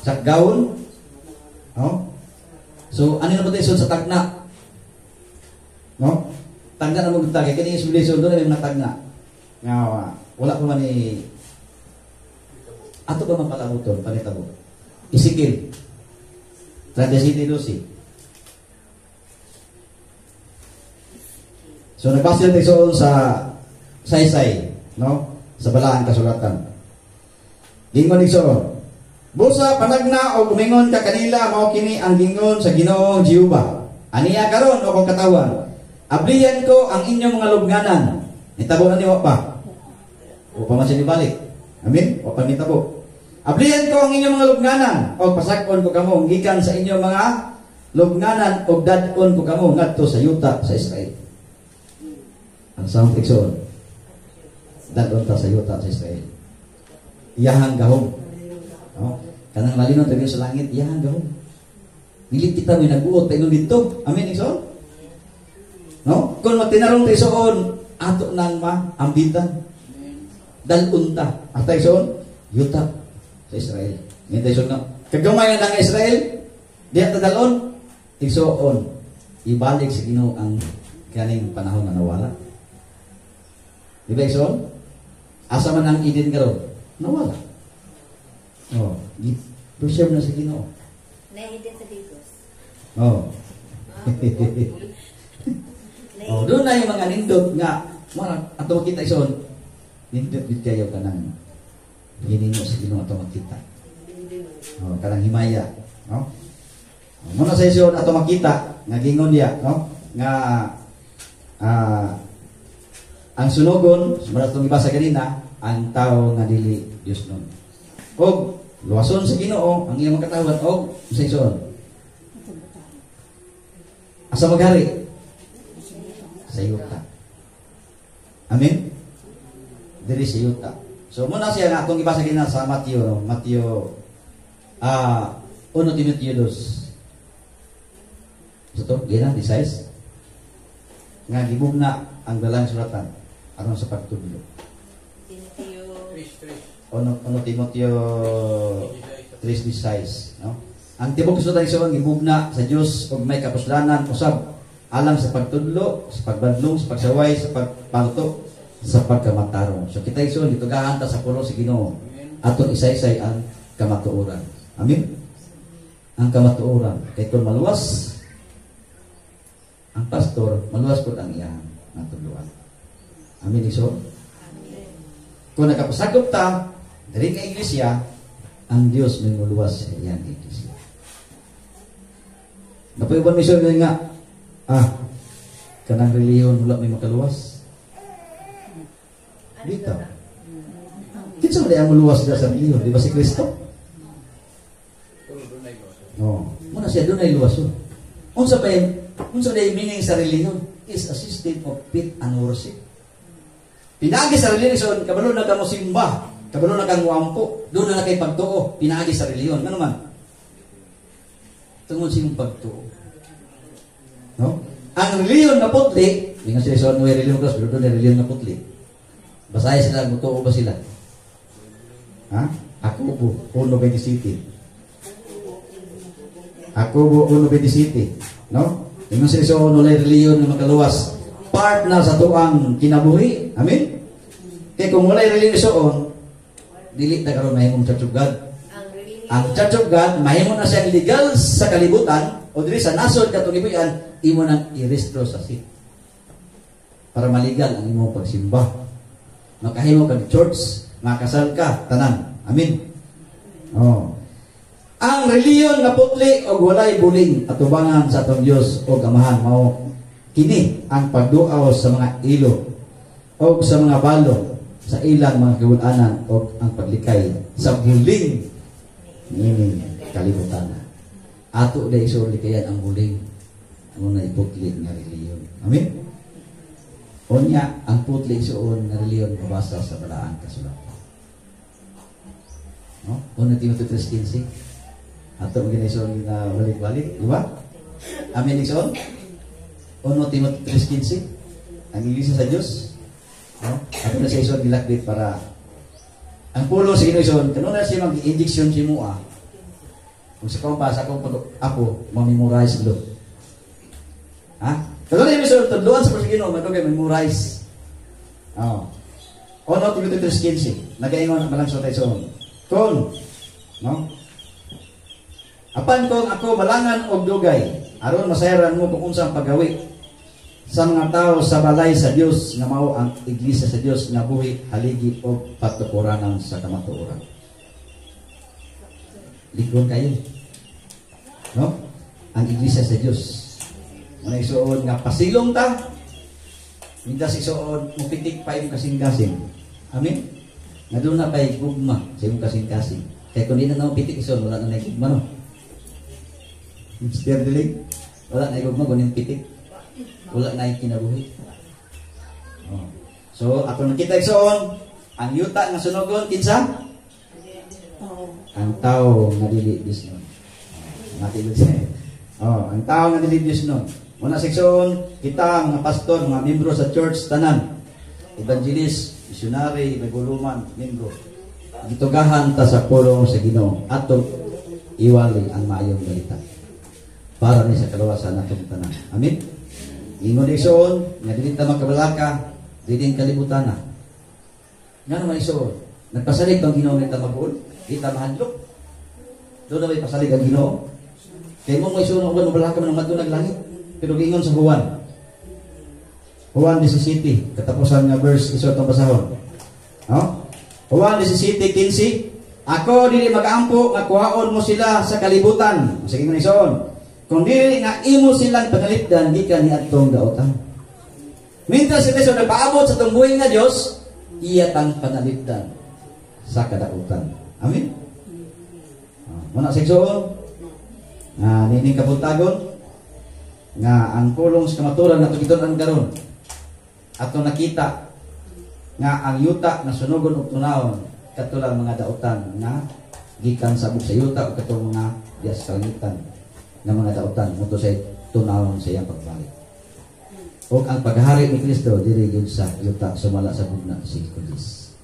Sakgawon? No? So ano na ba tayo sa tagna? No? Tagna na mo tagna kini isblisyon doon na may mga tagna. Nga wala pa man ni ato ba man palabuton panitabo. Ezekiel 37:12. So nagbase tayo sa saysay, no? Sa balaan kasulatan. Gingon igsoon, busa panagna og umingon ka kanila mao kini ang gingon sa Ginoong Jehova. Aniya karon o kong katawan, ablihan ko ang inyong mga lubnganan. Nitabo na ni wa pa. O pa man siya nibalik. Amen? O pa nitabo. Ablihan ko ang inyong mga lubnganan og pasakon ko kamo gikan sa inyong mga lubnganan og dad-on ko kamo ngadto sa yuta sa Israel. Ang sound igsoon, dad-on ta sa yuta sa Israel. Iyahang gahom. No? Kanang lalinon tayo sa langit, iyahang gahom. Dili kita may nag-uot tayo dito. Amen igsoon? No? Kung matinarong tayo igsoon, ato nang maambitan. Dalunta. At tayo igsoon, yuta sa Israel. Ngayon tayo igsoon, no? Kagamayan ang Israel, diya ta dalon, igsoon, ibalik sa Ginoo ang kaning panahon na nawala. Di ba igsoon? Asa man ang Eden karon? Nawala. Oh, preserve na sa Ginoo. Na-Eden sa Digos. Oh. Oh, doon na yung mga nindot nga mara ato makita igsoon. Nindot gid kayo kanang ginimo sa Ginoo ato makita. Oh, kanang himaya, no? Oh, muna sa igsoon ato makita nga gingon diya, no? Nga ang sunugon, sumala itong ibasa kanina, ang tao nga dili Dios nun. Og luwason sa Ginoo ang iyang katawan og sa igsoon. Asa maghari? Sa yuta. Amen? Diri sa yuta. So muna siya nga atong ibasa kanina sa Mateo, no? Mateo 1 Timoteo 2. So to, gina, 16. Nga gibugna ang dalang suratan aron sa pagtudlo. Timoteo Uno Timoteo 3:16, no? Ang tibok kasulatan igsoon gibugna sa Dios ug may kapuslanan usab alang sa pagtudlo, sa pagbadlong, sa pagsaway, sa pagpaluto, sa pagkamatarong. So kita igsoon gitugahan ta sa pulong sa Ginoo. Aton isaysay ang kamatuoran. Amen. Ang kamatuoran kay kun maluwas ang pastor, maluwas pud ang iyang natudloan. Amen igsoon. Kung nakapasakop ta diri nga iglesia, ang Dios may muluwas sa iyang iglesia. Napayuban misyon nga kanang relihiyon wala may makaluwas. Dito. Kinsa man ang muluwas sa relihiyon? Di ba si Kristo? No. Muna siya dunay luwas. Unsa pa unsa day meaning sa relihiyon? Is a system of faith and worship. Pinaagi sa relihiyon, kabalo na ka mo simba, kabalo na kang muampo, doon na kay pagtuo, pinaagi sa relihiyon. Ngano man? Tungod sa imong pagtuo. No? Ang relihiyon na putli, ingon sila sa may relihiyon cross, pero doon relihiyon na putli. Basaya sila, mutuo ba sila? Ha? Akobo 1:27. Akobo 1:27, no? Ingon sila sa walay relihiyon nga makaluwas. Part na sa tuang kinabuhi. Amen? Kay kung walay relihiyon soon, dili ta karon mahimong Church of God. Ang Church of God mahimo na siyang legal sa kalibutan o diri sa nasod katong gibuyan, imo nang irehistro sa SIT para maligal ang imong pagsimba. Makahimo kag church, makasal ka tanan. Amen. Oh. Ang relihiyon nga putli og walay buling atubangan sa atong Dios og Amahan mao kini ang pagduaw sa mga ilo og sa mga balo sa ilang mga kawad-anan og ang paglikay sa buling niining kalibutan. Ato dai iso likayan ang buling mo na iputli nga relihiyon. Amen. Unya ang putli isuon nga relihiyon mabasa sa balaang kasulatan. No? 1 Timoteo 3:15. Ato man isuon na balik-balik, di ba? Amen isuon. 1 Timoteo 3:15. Ang iglesia sa Dios. No? Ato na siya isuon gilakbit para ang pulo sa Ginoo isuon kanuna siya mag-injection si mua. Kung sa kong pa sa akong pag-apo, ma-memorize lo. Ha? Kanuna yung isuon tudloan sa Ginoo, madugay memorize. Oh. 1 Timoteo 3:15. Nagaingon ang balang sa isuon. Kung no? Apan kung ako malangan og dugay, aron masayran mo kung unsa ang paggawi sa mga tao sa balay sa Dios nga mao ang iglesia sa Dios nga buhi haligi og patukuranan sa kamatuoran. Likon kayo. No? Ang iglesia sa Dios. Muna isuon nga pasilong ta. Mintas isuon mupitik pa imong kasing-kasing. Amen. Nga doon na pa'y gugma sa imong kasing-kasing. Kaya kung di na pitik isuon, wala na gugma, no? Mr. Dilig, wala na gugma kung pitik. Wala na yung kinabuhi. Oh. So, ako nakita igsoon, ang yuta nga sunogon, kinsa? Ang tao nga dili Diyos nun. Oh, ang tao nga dili Diyos nun. Muna sa igsoon, kita, mga pastor, mga membro sa church, tanan, evangelist, missionary, naguluman, membro, gitugahan ta sa pulong sa Ginoo atong iwali ang maayong balita para ni sa kaluwasan natong tanan. Amen. Ingon igsoon nga dili ta makabalaka dili ang kalibutan na. Ngano man igsoon, nagpasalig bang Ginoo nga ta maguol? Di ta mahadlok. Doon na may pasalig ang Ginoo. Kay mo igsoon uban mabalaka man ang madunag langit. Pero giingon sa Juan. Juan 17, katapusan nga verse iso atong basahon. No? Juan 17:15, ako dili magaampo nga kuhaon mo sila sa kalibutan. Sige man igsoon. Kung dili nga imo silang panalipdan gikan niadtong daotan. Mintas si Kristo nagpaabot sa tungbuhin nga Dios, iya tang panalipdan sa kadautan. Amen. Muna sa igsoon nga nining kabuntagon nga ang pulong sa kamaturan nato gitud-an karon. Ato nakita nga ang yuta nga sunogon og tunawon kato lang mga dautan nga gikan sa sa yuta o katong mga dias kalangitan nga mga dautan ngadto sa tunawon sa iyang pagbalik. O ang paghari ni Kristo diri gyud sa yuta sumala sa bugna si Kulis.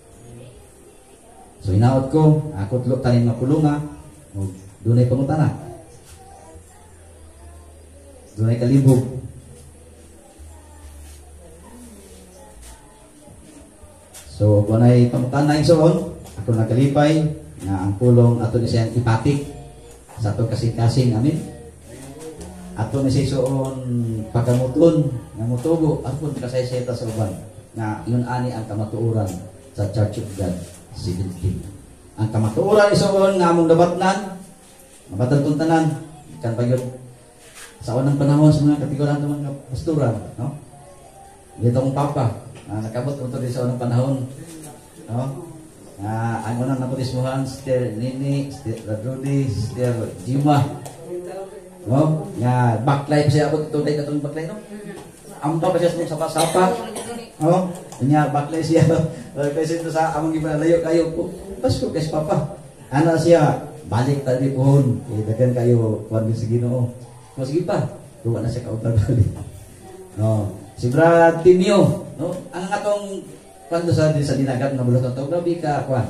So hinaot ko, ako tulo tanin nga pulunga, ug dunay pangutana. Dunay kalibog. So dunay pangutana igsoon, ako nagkalipay nga ang pulong ato ni siyang ipatik sa atong kasing-kasing, amen. Ato ni siya igsoon pagamuton nga motubo apon kasaysay ta sa uban nga ingon ani ang kamatuoran sa Church of God 17. Ang kamatuoran igsoon nga among nabatnan, nabatan tong tanan kan pagyud sa unang panahon sa mga katiguran ng mga pastoran, no? Dito akong papa, nakabot ko to sa unang panahon, no? Ang unang nabatismuhan, Sister Nini, Sister Rudy, Sister Jima, no? Nga baklay pa siya ako tunay katong baklay, no? Amba pa siya sa sapa-sapa, no? Nya baklay siya. Kasi ito sa among gipalayo kayo po. Pasko kay papa. Ana siya balik tadi pohon. Daghan kayo kuan sa Ginoo. O sige pa, tuwa na siya kauban balik. No. Si Brad Timio, no? Ang atong kuan sa dinagat nga bulat to, grabe ka kuan.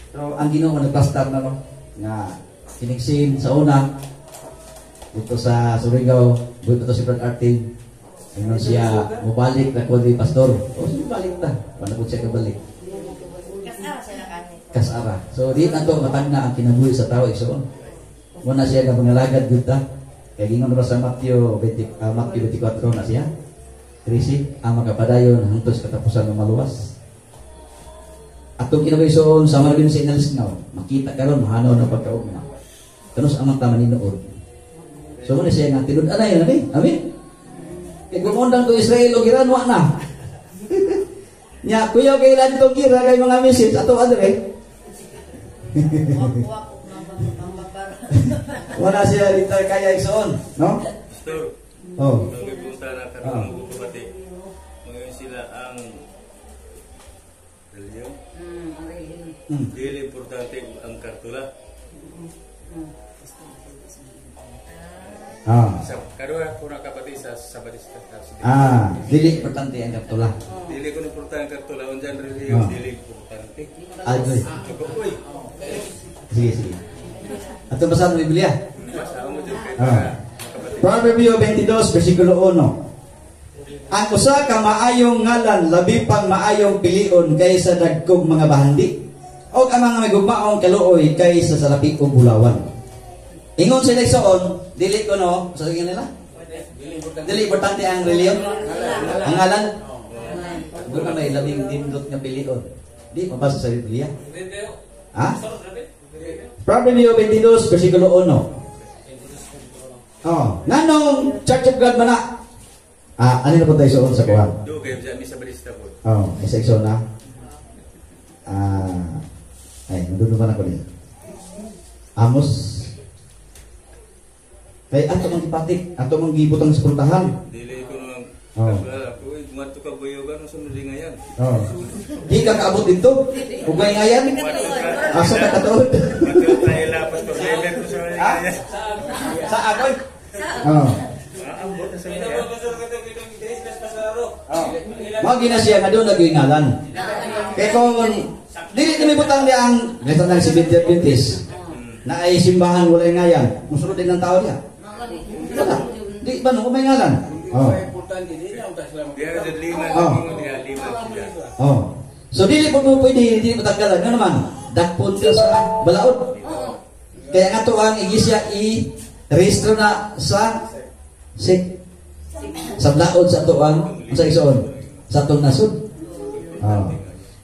Pero ang Ginoo nagplastar na no nga kinigsin sa una dito sa Surigao, buot to si Brad Artin. Ingon siya mobalik na ko di pastor. O sige balik ta. Wala po siya kabalik. Kasara siya na kani. Kasara. So di na to matagna ang kinabuhi sa tao igsoon. Muna siya nga mangalagad gud ta. Kay gingon ra sa Mateo 24 na siya. 13 ang makapadayon hangtod sa katapusan ng maluwas. Atong kinabuhi igsoon sa mga sa inalisngaw, makita karon mahanaw na pagkaugma. Kanus amang ta maninuod. So muna siya nga tinud-anay na ni. Amen. Kay gumundang ko Israel o giran wa na. Nya kuya kay ilan tong gira kay mga message ato adre. Wala siya dito kaya igsoon, no? Pastor. Oh. Nagpunta na karon mo kabati. Ngayon sila ang reliyon. Dili importante ang kartula. Sa kaduha ko nakabati sa Sabadista. Dili importante ang kartula. Dili ko importante ang kartula unjan reliyon dili importante. Agoy. Sige sige. Ato basahan ang Biblia. Basa mo jud kay Proverbio 22 versikulo 1. Ang usa ka maayong ngalan labi pang maayong pilion kaysa dagkong mga bahandi, og ang mga may gugmaong kaluoy kaysa sa lapi og bulawan. Ingon sila igsoon, dili ko no, sa tingin nila? Dili importante ang reliyon? Ang ngalan? Doon na may labing dindot nga pilion. Di mabasa sa Biblia. Ha? Proverbio 22 versikulo 1. Oh, nganong Church of God man na? Ano na po tayo igsoon sa kuwan? Do kay sa Sabadista po. Oh, isa igsoon na. Ay, nandun ba na ko niya? Amos. Kay ato mang gipatik, ato mang gibutang sa puntahan. Dili ko nang ako ka buyogan sa ngayan. Oh. Di ka kaabot dito. Ugay ngayan. Asa ka katuod? Pastor Lever ko sa ngayan. Sa akoy. Oh. Ambot sa ngayan. Mao gina siya nga doon nagingalan. Kay kung dili kami butang di ang gayton lang si Peter Pintis na ay simbahan walay ngayan, musulod din ang tao diha. Wala. Di ba no may ngalan? Oh. Oh. So dili po mo pwede dili mo tanggalan nga naman. Dakpon ka sa balaod. Kaya nga to ang iglesia i-rehistro na sa sa balaod sa ato ang sa igsoon sa atong nasod. Oh.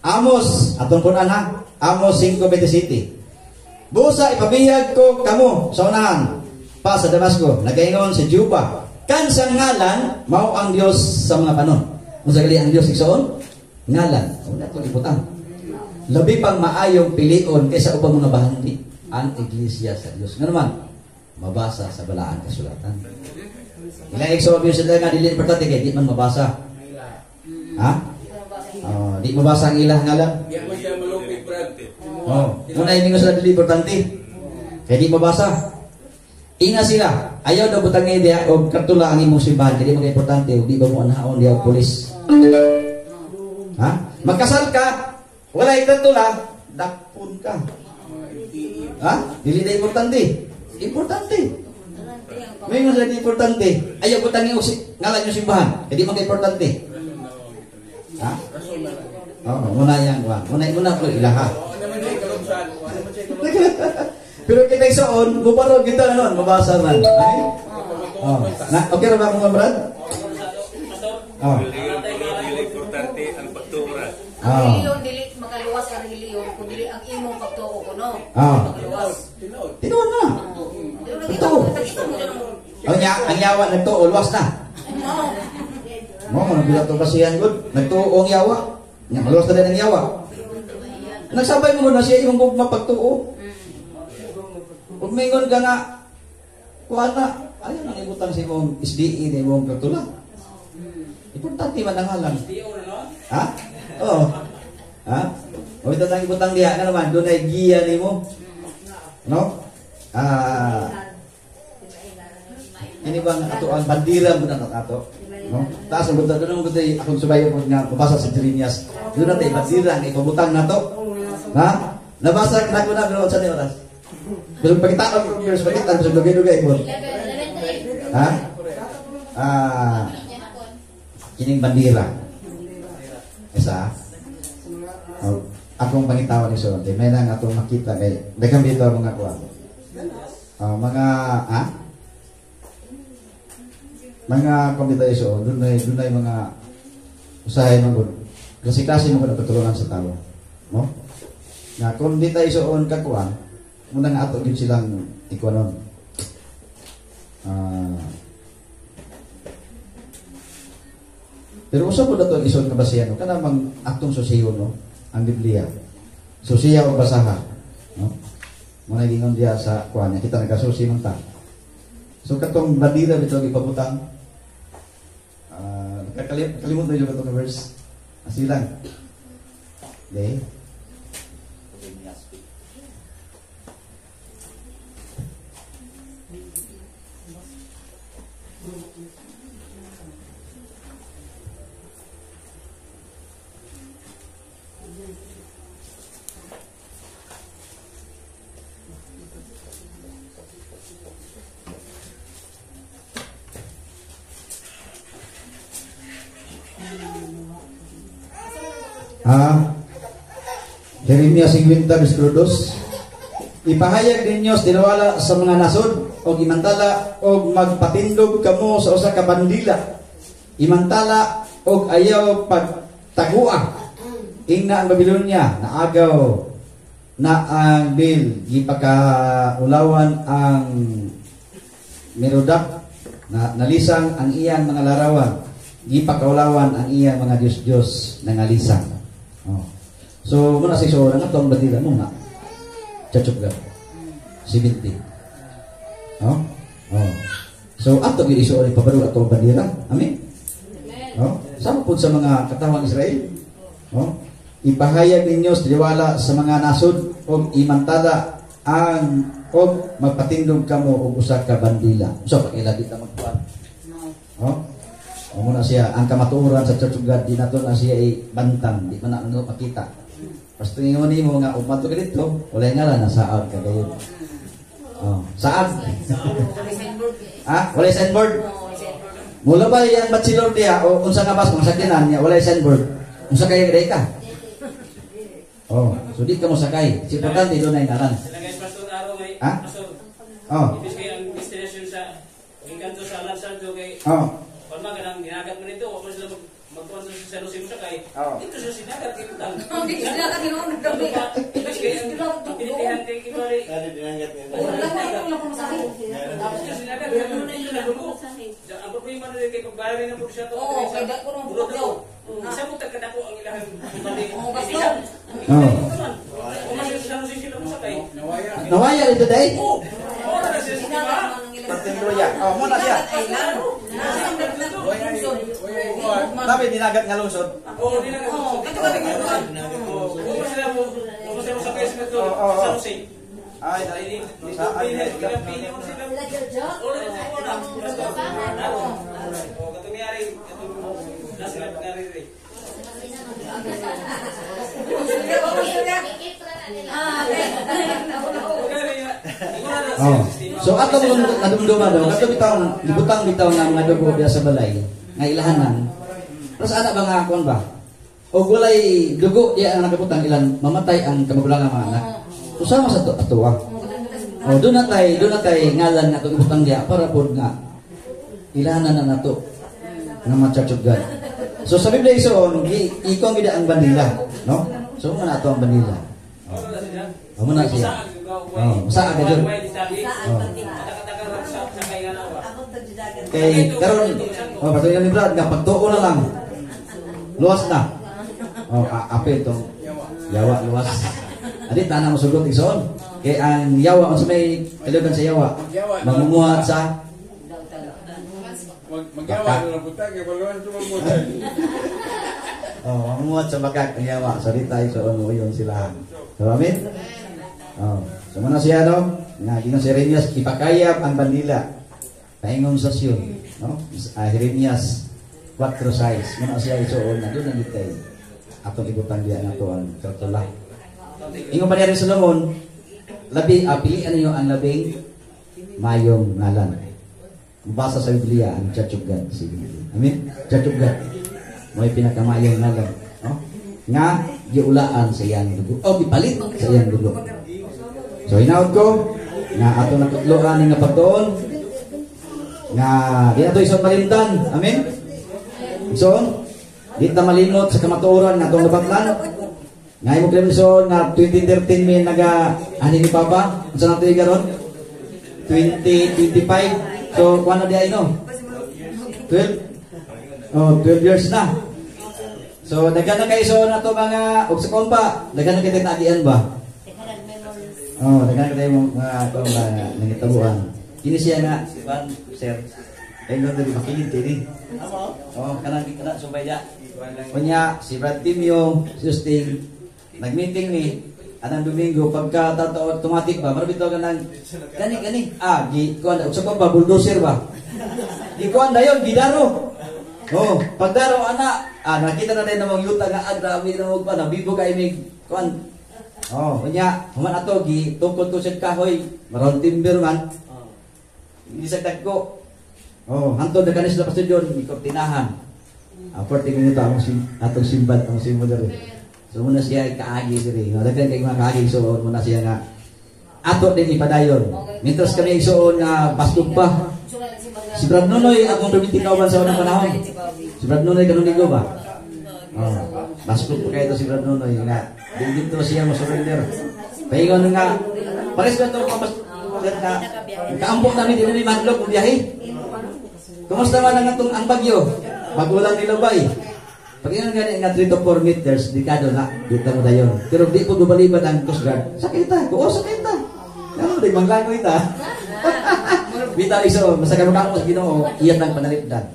Amos atong punan ha. Amos 5:27. Busa ipabihag ko kamo sa unahan pa sa Damasco, nagaingon si Juba. Kan sa ngalan mao ang Dios sa mga panon. Unsa gali ang Dios igsoon? Ngalan. Wala to ibutang. Labi pang maayong pilion kaysa ubang mga bahandi ang iglesia sa Dios. Nga naman mabasa sa balaan kasulatan. Ila igsoon sila nga dili importante kay di man mabasa. Ha? Di mabasa ang ilang ngalan. Oh, muna ini nga sila dili importante. Kay di mabasa. Inga sila, ayaw daw butang idea og kartula ang imong simbahan kay di man importante ug di ba mo anaon diha og pulis. Ha? Magkasal ka, walay kartula, Dakpon ka. Ha? Dili na importante. Importante. May mga sa importante. Ayaw ko tangi ngalan yung simbahan. Hindi man importante. Ha? Oo, muna yan. Muna ko ilaha. Pero kita isoon, bubaro kita na nun, mabasa man. Ay? Oh. Na, okay ra ba mga brad? Oh. Dili importante ang pagtuo. Ang reliyon dili makaluwas ang reliyon kun dili ang imong pagtuo kuno. Makaluwas. Tinuod na. Totoo. Ang ang yawa nagtuo luwas na. Mo mo nagbilang to basihan gud, nagtuo ang yawa. Nya maluwas na din ang yawa. Nagsabay mo na siya imong gugma pagtuo. Ug mingon ka nga kuan na, ayaw nang ibutang sa imong SDE na imong katula. Importante man ang halang. Ha? Oo. Ha? O ito nang ibutang diha nga naman, doon ay giya nimo. No? Ini bang ato ang bandila mo na ato? No? Taas ang buta doon mo akong subayo mo nga mabasa sa Jeremias. Doon na tayo bandila nga ibutang nato. Ha? Nabasa na ko na pero sa oras. Pero pagkita ko verse pagkita sa dugay-dugay ko. Ha? Kining bandila. Isa. Oh, akong pangitawan ni Sorante. May nang atong makita kay daghang dito mga kuan. Mga mga komita iso, dunay mga usahay man gud. Klase-klase mo gud patulungan sa tao. No? Na kung di tayo isuon kakuan, muna nga ato gyud silang ikuanon. Pero usa po dato ang isuon nga basihan, no? Kana mang atong susiyo, no? Ang Biblia. Susiya o basaha, no? Muna gingon diya sa kuan, kita nagasusi man ta. So katong bandila bitaw gipabutang. Nakalimot na jud katong verse. Asilang. Okay. Jeremias 50 versikulo 2. Ipahayag ninyo sa tinawala sa mga nasod og imantala og magpatindog kamo sa usa ka bandila. Imantala og ayaw pagtagua. Ingna ang Babylonia naagaw na ang Bil, gipakaulawan ang Merodak, na nalisang ang iyang mga larawan, gipakaulawan ang iyang mga Diyos-Diyos na ngalisang. Oh. So, muna sa iso, ang atong bandila mo nga. Church of God. 70. Oh? Oh. So, ato gyud iso ipabalo atong bandila. Amen. Oh? Sama po sa mga katawang Israel. Oh? Ipahayag ninyo sa diwala sa mga nasod og imantala ang og magpatindog kamo og usa ka bandila. Usa pa ila di ta magkuan. Oh? O muna siya ang kamatuoran sa Church of God di nato na siya ibantang, di man na ano makita. Basta ingon nimo nga ug madto ka dito, walay ngalan na saad ka gayud. Oh, saad. Ah, walay signboard. Mula ba yang bachelor diha o unsa nga bus mga sakyanan niya walay signboard. Unsa kay day ka? Oh, so di ka mo sakay. Si importante doon ay ngalan. Ha? Oh. Ibig kay ang destination sa gikanto sa Lansanjo kay. Oh. Palma kanang ginagat mo nito, wa sila magkuan sa San Jose mo sakay. Dito sa sinagat kay butang. Dito sinagat ginoon nagdami. Ibig kay ang pinitihan kay kibali. Tapos sa sinagat kay na ang problema na kay pagbayad na po siya to. Oo, kay dako nang buot. Isa mo tagkadako ang ilahang bali. Oo, basta. Oh. Nawaya. Nawaya dito day? Oo. Ora na siya sa Patindoya. Oh, muna siya. Sabi dinagat nga lungsod. Oo, dinagat lungsod. Oo, sila mo. Oo, sila mo sa kaya sila to. Sa Jose. Ay, ay, pili mo sila. Oo, katong niyari, katong nasa ngari rin. Oh. So ato mo nadumduma daw, kato bitaw gibutang bitaw nga mga dugo diya sa balay nga ilahanan. Pero sa ana ba nga kuan ba? Og walay dugo diya ang nakabutang ilan mamatay ang kamagulangan mga anak. So sama sa ato. Oh, doon na tay ngalan nga atong ibutang diya para pod nga ilahanan na nato nga mga Church of God. So sa Biblia isoon, ikon gid ang bandila, no? So mo na ato ang bandila. Oh, mo na siya. Oh, musa ka jud. Oh. Kay karon, oh, patuloy ni Brad nga pagtuo na lang. Luwas na. Oh, apil tong yawa luwas. Adit na mosugot igsoon. Kay ang yawa unsa may kalibutan sa yawa? Mamumuhat sa Magyawa na butang kay baluan tumamutay. Oh, mamumuhat sa bakak ang yawa. Salita igsoon mo yun sila. So, amen? Oh, so muna siya no? Nga gingon si Jeremias ipakayab ang bandila. Paingon sa Sion, no? Jeremias 4:6. Muna siya igsoon na doon na kay atong ibutang diya nato ang kartula. Ingon pa niya rin Solomon, labi pilian ninyo ang labing mayong ngalan. Mabasa sa Biblia ang Church of God. Sige. Amen? Church of God. May pinakamayong ngalan, no? Nga giulaan sa iyang dugo o gipalit sa iyang dugo. So hinaot ko nga ato nakutloan nga pagtuon nga di nato ison malimtan. Amen? So, di ta malimot sa kamatuoran nga atong nabatlan. Nga imo Clemson nga 2013 mi naga ani ni Papa, unsa na tuig karon? 2025. So kuan na di ay no? 12. Oh, 12 years na. So daghan na kay so na to mga og sa kompa, daghan na kay taagian ba? Oh, daghan kay mga kuan ba nangitabuan. Kini siya nga kuan sir. Ay no diri makilid kini. Oh, kanang kana subay ya. Unya si Brad Timio, si Justin, nag-meeting ni anang Domingo pagka tato automatic ba marabito ka nang gani gani ah gi kuan usa pa ba bulldozer ba gi kuan dayon gidaro. Oh, pagdaro ana nakita na din namang yuta nga grabe na mo pa nabibo kay mig kuan. Oh, unya human ato gi tukod to sa kahoy maron timber man. Hindi sa dagko. Oh, hantod na kanis la Pastor John ikortinahan. 40 minuto ang atong simbad ang simba diri. So muna siya kaagi diri. No, daghan kay mga kaagi so muna siya nga ato din ipadayon. Mientras kami igsuon nga baskog pa. Si Brad Nonoy akong permitikawan sa unang panahon. Si Brad Nonoy kanunigo ba? Oh, baskog pa kayo si Brad Nonoy nga di dito siya mo surrender. Paingon nga pares ba to nga kaambok nami din ni madlok og biyahe. Kumusta man ang atong ang bagyo? Bago lang nilabay. Pag ingon gani nga 3 to 4 meters, delikado na, dito mo dayon. Pero di po dubalibad ang Coast Guard. Sakit ta, oo sakit ta. Ano di manglangoy ta. Bitaw iso, basta kamo sa Ginoo, iyat ang panalipdan.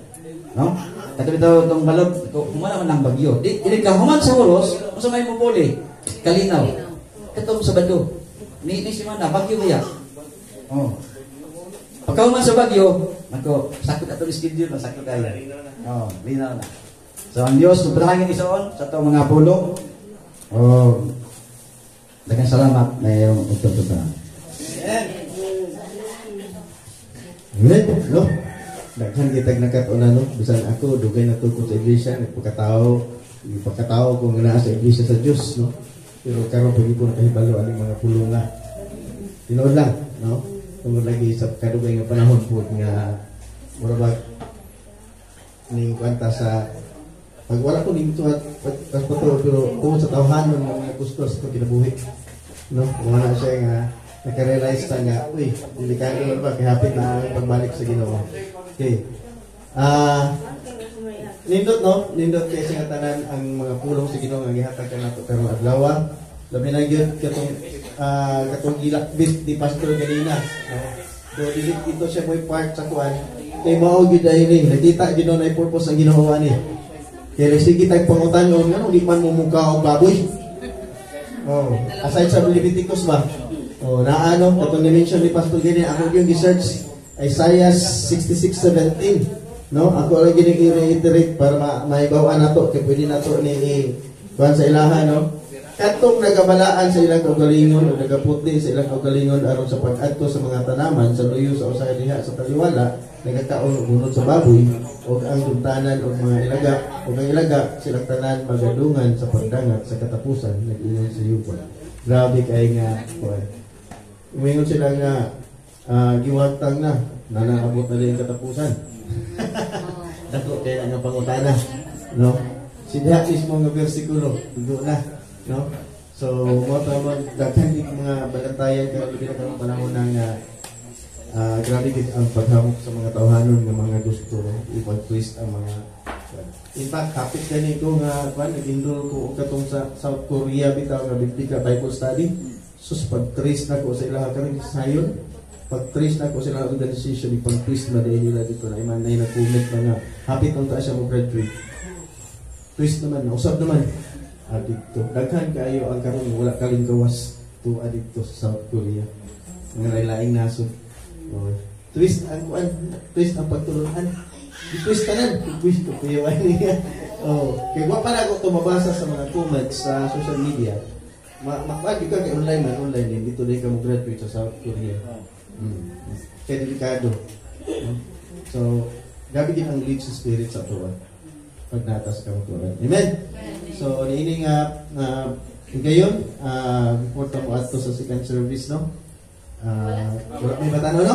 No? Kato bitaw tong balot, humana man ang bagyo. Di dili ka human sa Huros, unsa may mupuli? Kalinaw. Katong Sabado. Ni semana bagyo kaya. Oh. Pagka human sa bagyo, nako, sakto ato schedule, sakto kayo. Oh, linaw na. So ang Dios magpadahangin isoon sa atong mga pulong. Oh, daghang salamat na iyong utong-utong. Amen. No? Daghan kitag nakatunan no, bisan ako dugay na ko sa iglesia, nagpakatao, ipakatao ko nga naa sa iglesia sa Dios no. Pero karon pag ko nakahibalo aning mga pulunga. Tinuod lang, no? Tungod lagi sa kadugay nga panahon pud nga mura ba ning kwanta sa pag wala ko ning tuhat pagpatuo pero tungod sa tawhanon ng mga gusto sa kinabuhi no, wala siya nga nakarealize ta nga uy delikado na ba kay hapit na ang pagbalik sa Ginoo. Okay. Nindot no, nindot kay sa tanan ang mga pulong sa Ginoo nga gihatag kanato karong adlaw. Labi na gyud katong katong gilakbit ni pastor ganina no. So dili ito siya mo'y part sa kuan kay mao gyud ay ni nakita gyud na purpose ang Ginoo ani. Kaya sige tag pangutan-on ngano di man mo muka og baboy. Oh, aside sa Leviticus ba? Oh, naano katong ni-mention ni Pastor gini ako gyud gi-search Isaiah 66:17 no? Ako lang gini i-reiterate para maibaw-an nato kay pwede nato ni kuan sa ilaha no. Katong nagabalaan sa ilang kaugalingon o nagaputli sa ilang kaugalingon aron sa pag-adto sa mga tanaman sa luyo sa usahay diha sa taliwala, nagakaon og bunot sa baboy, og ang dumtanan og mga ilaga, og ang ilaga silang tanan magadungan sa pagdangat sa katapusan, nag-ingon si Yuba. Grabe kay nga kuan. Umingon sila nga giwagtang na nanaabot na din ang katapusan. Dako kay nga pangutana, no? Si diha mismo nga bersikulo, dugo na, no? So, mo ta mo daghan gid mga balantayan karon, labi na karong panahon na nga grabe gid ang paghamok sa mga tawhanon nga mga gusto ipag-twist ang mga. In fact, hapit gani ko nga kuan, nag-enroll ko og katong sa South Korea bitaw nga Biblical Bible Study. Sus, pag-trace na ko sa ilaha karon sayon. Pag-trace na ko sa ilaha organization, ipag-twist na dahil nila dito na iman na nag-comment na nga hapit unta siya mo graduate. Twist naman, usab naman. Adito. Daghan kaayo ang karon wala kalinggawas to adito sa South Korea. Mga laing nasod. Oh. Twist ang kuan, twist ang pagtulunan. I-twist tanan, i-twist ko kuya niya. Oh, kay wa pa na ako tumabasa sa mga comments sa social media. Ma makuan ka kay online man, online din dito din ka mo graduate sa South Korea. Kay delikado. No? So, grabe din ang lead sa spirit sa ato pag natas ka mo. Amen. So, niini nga ngayon, before ta mo adto sa second service, no? Wala may batano, no?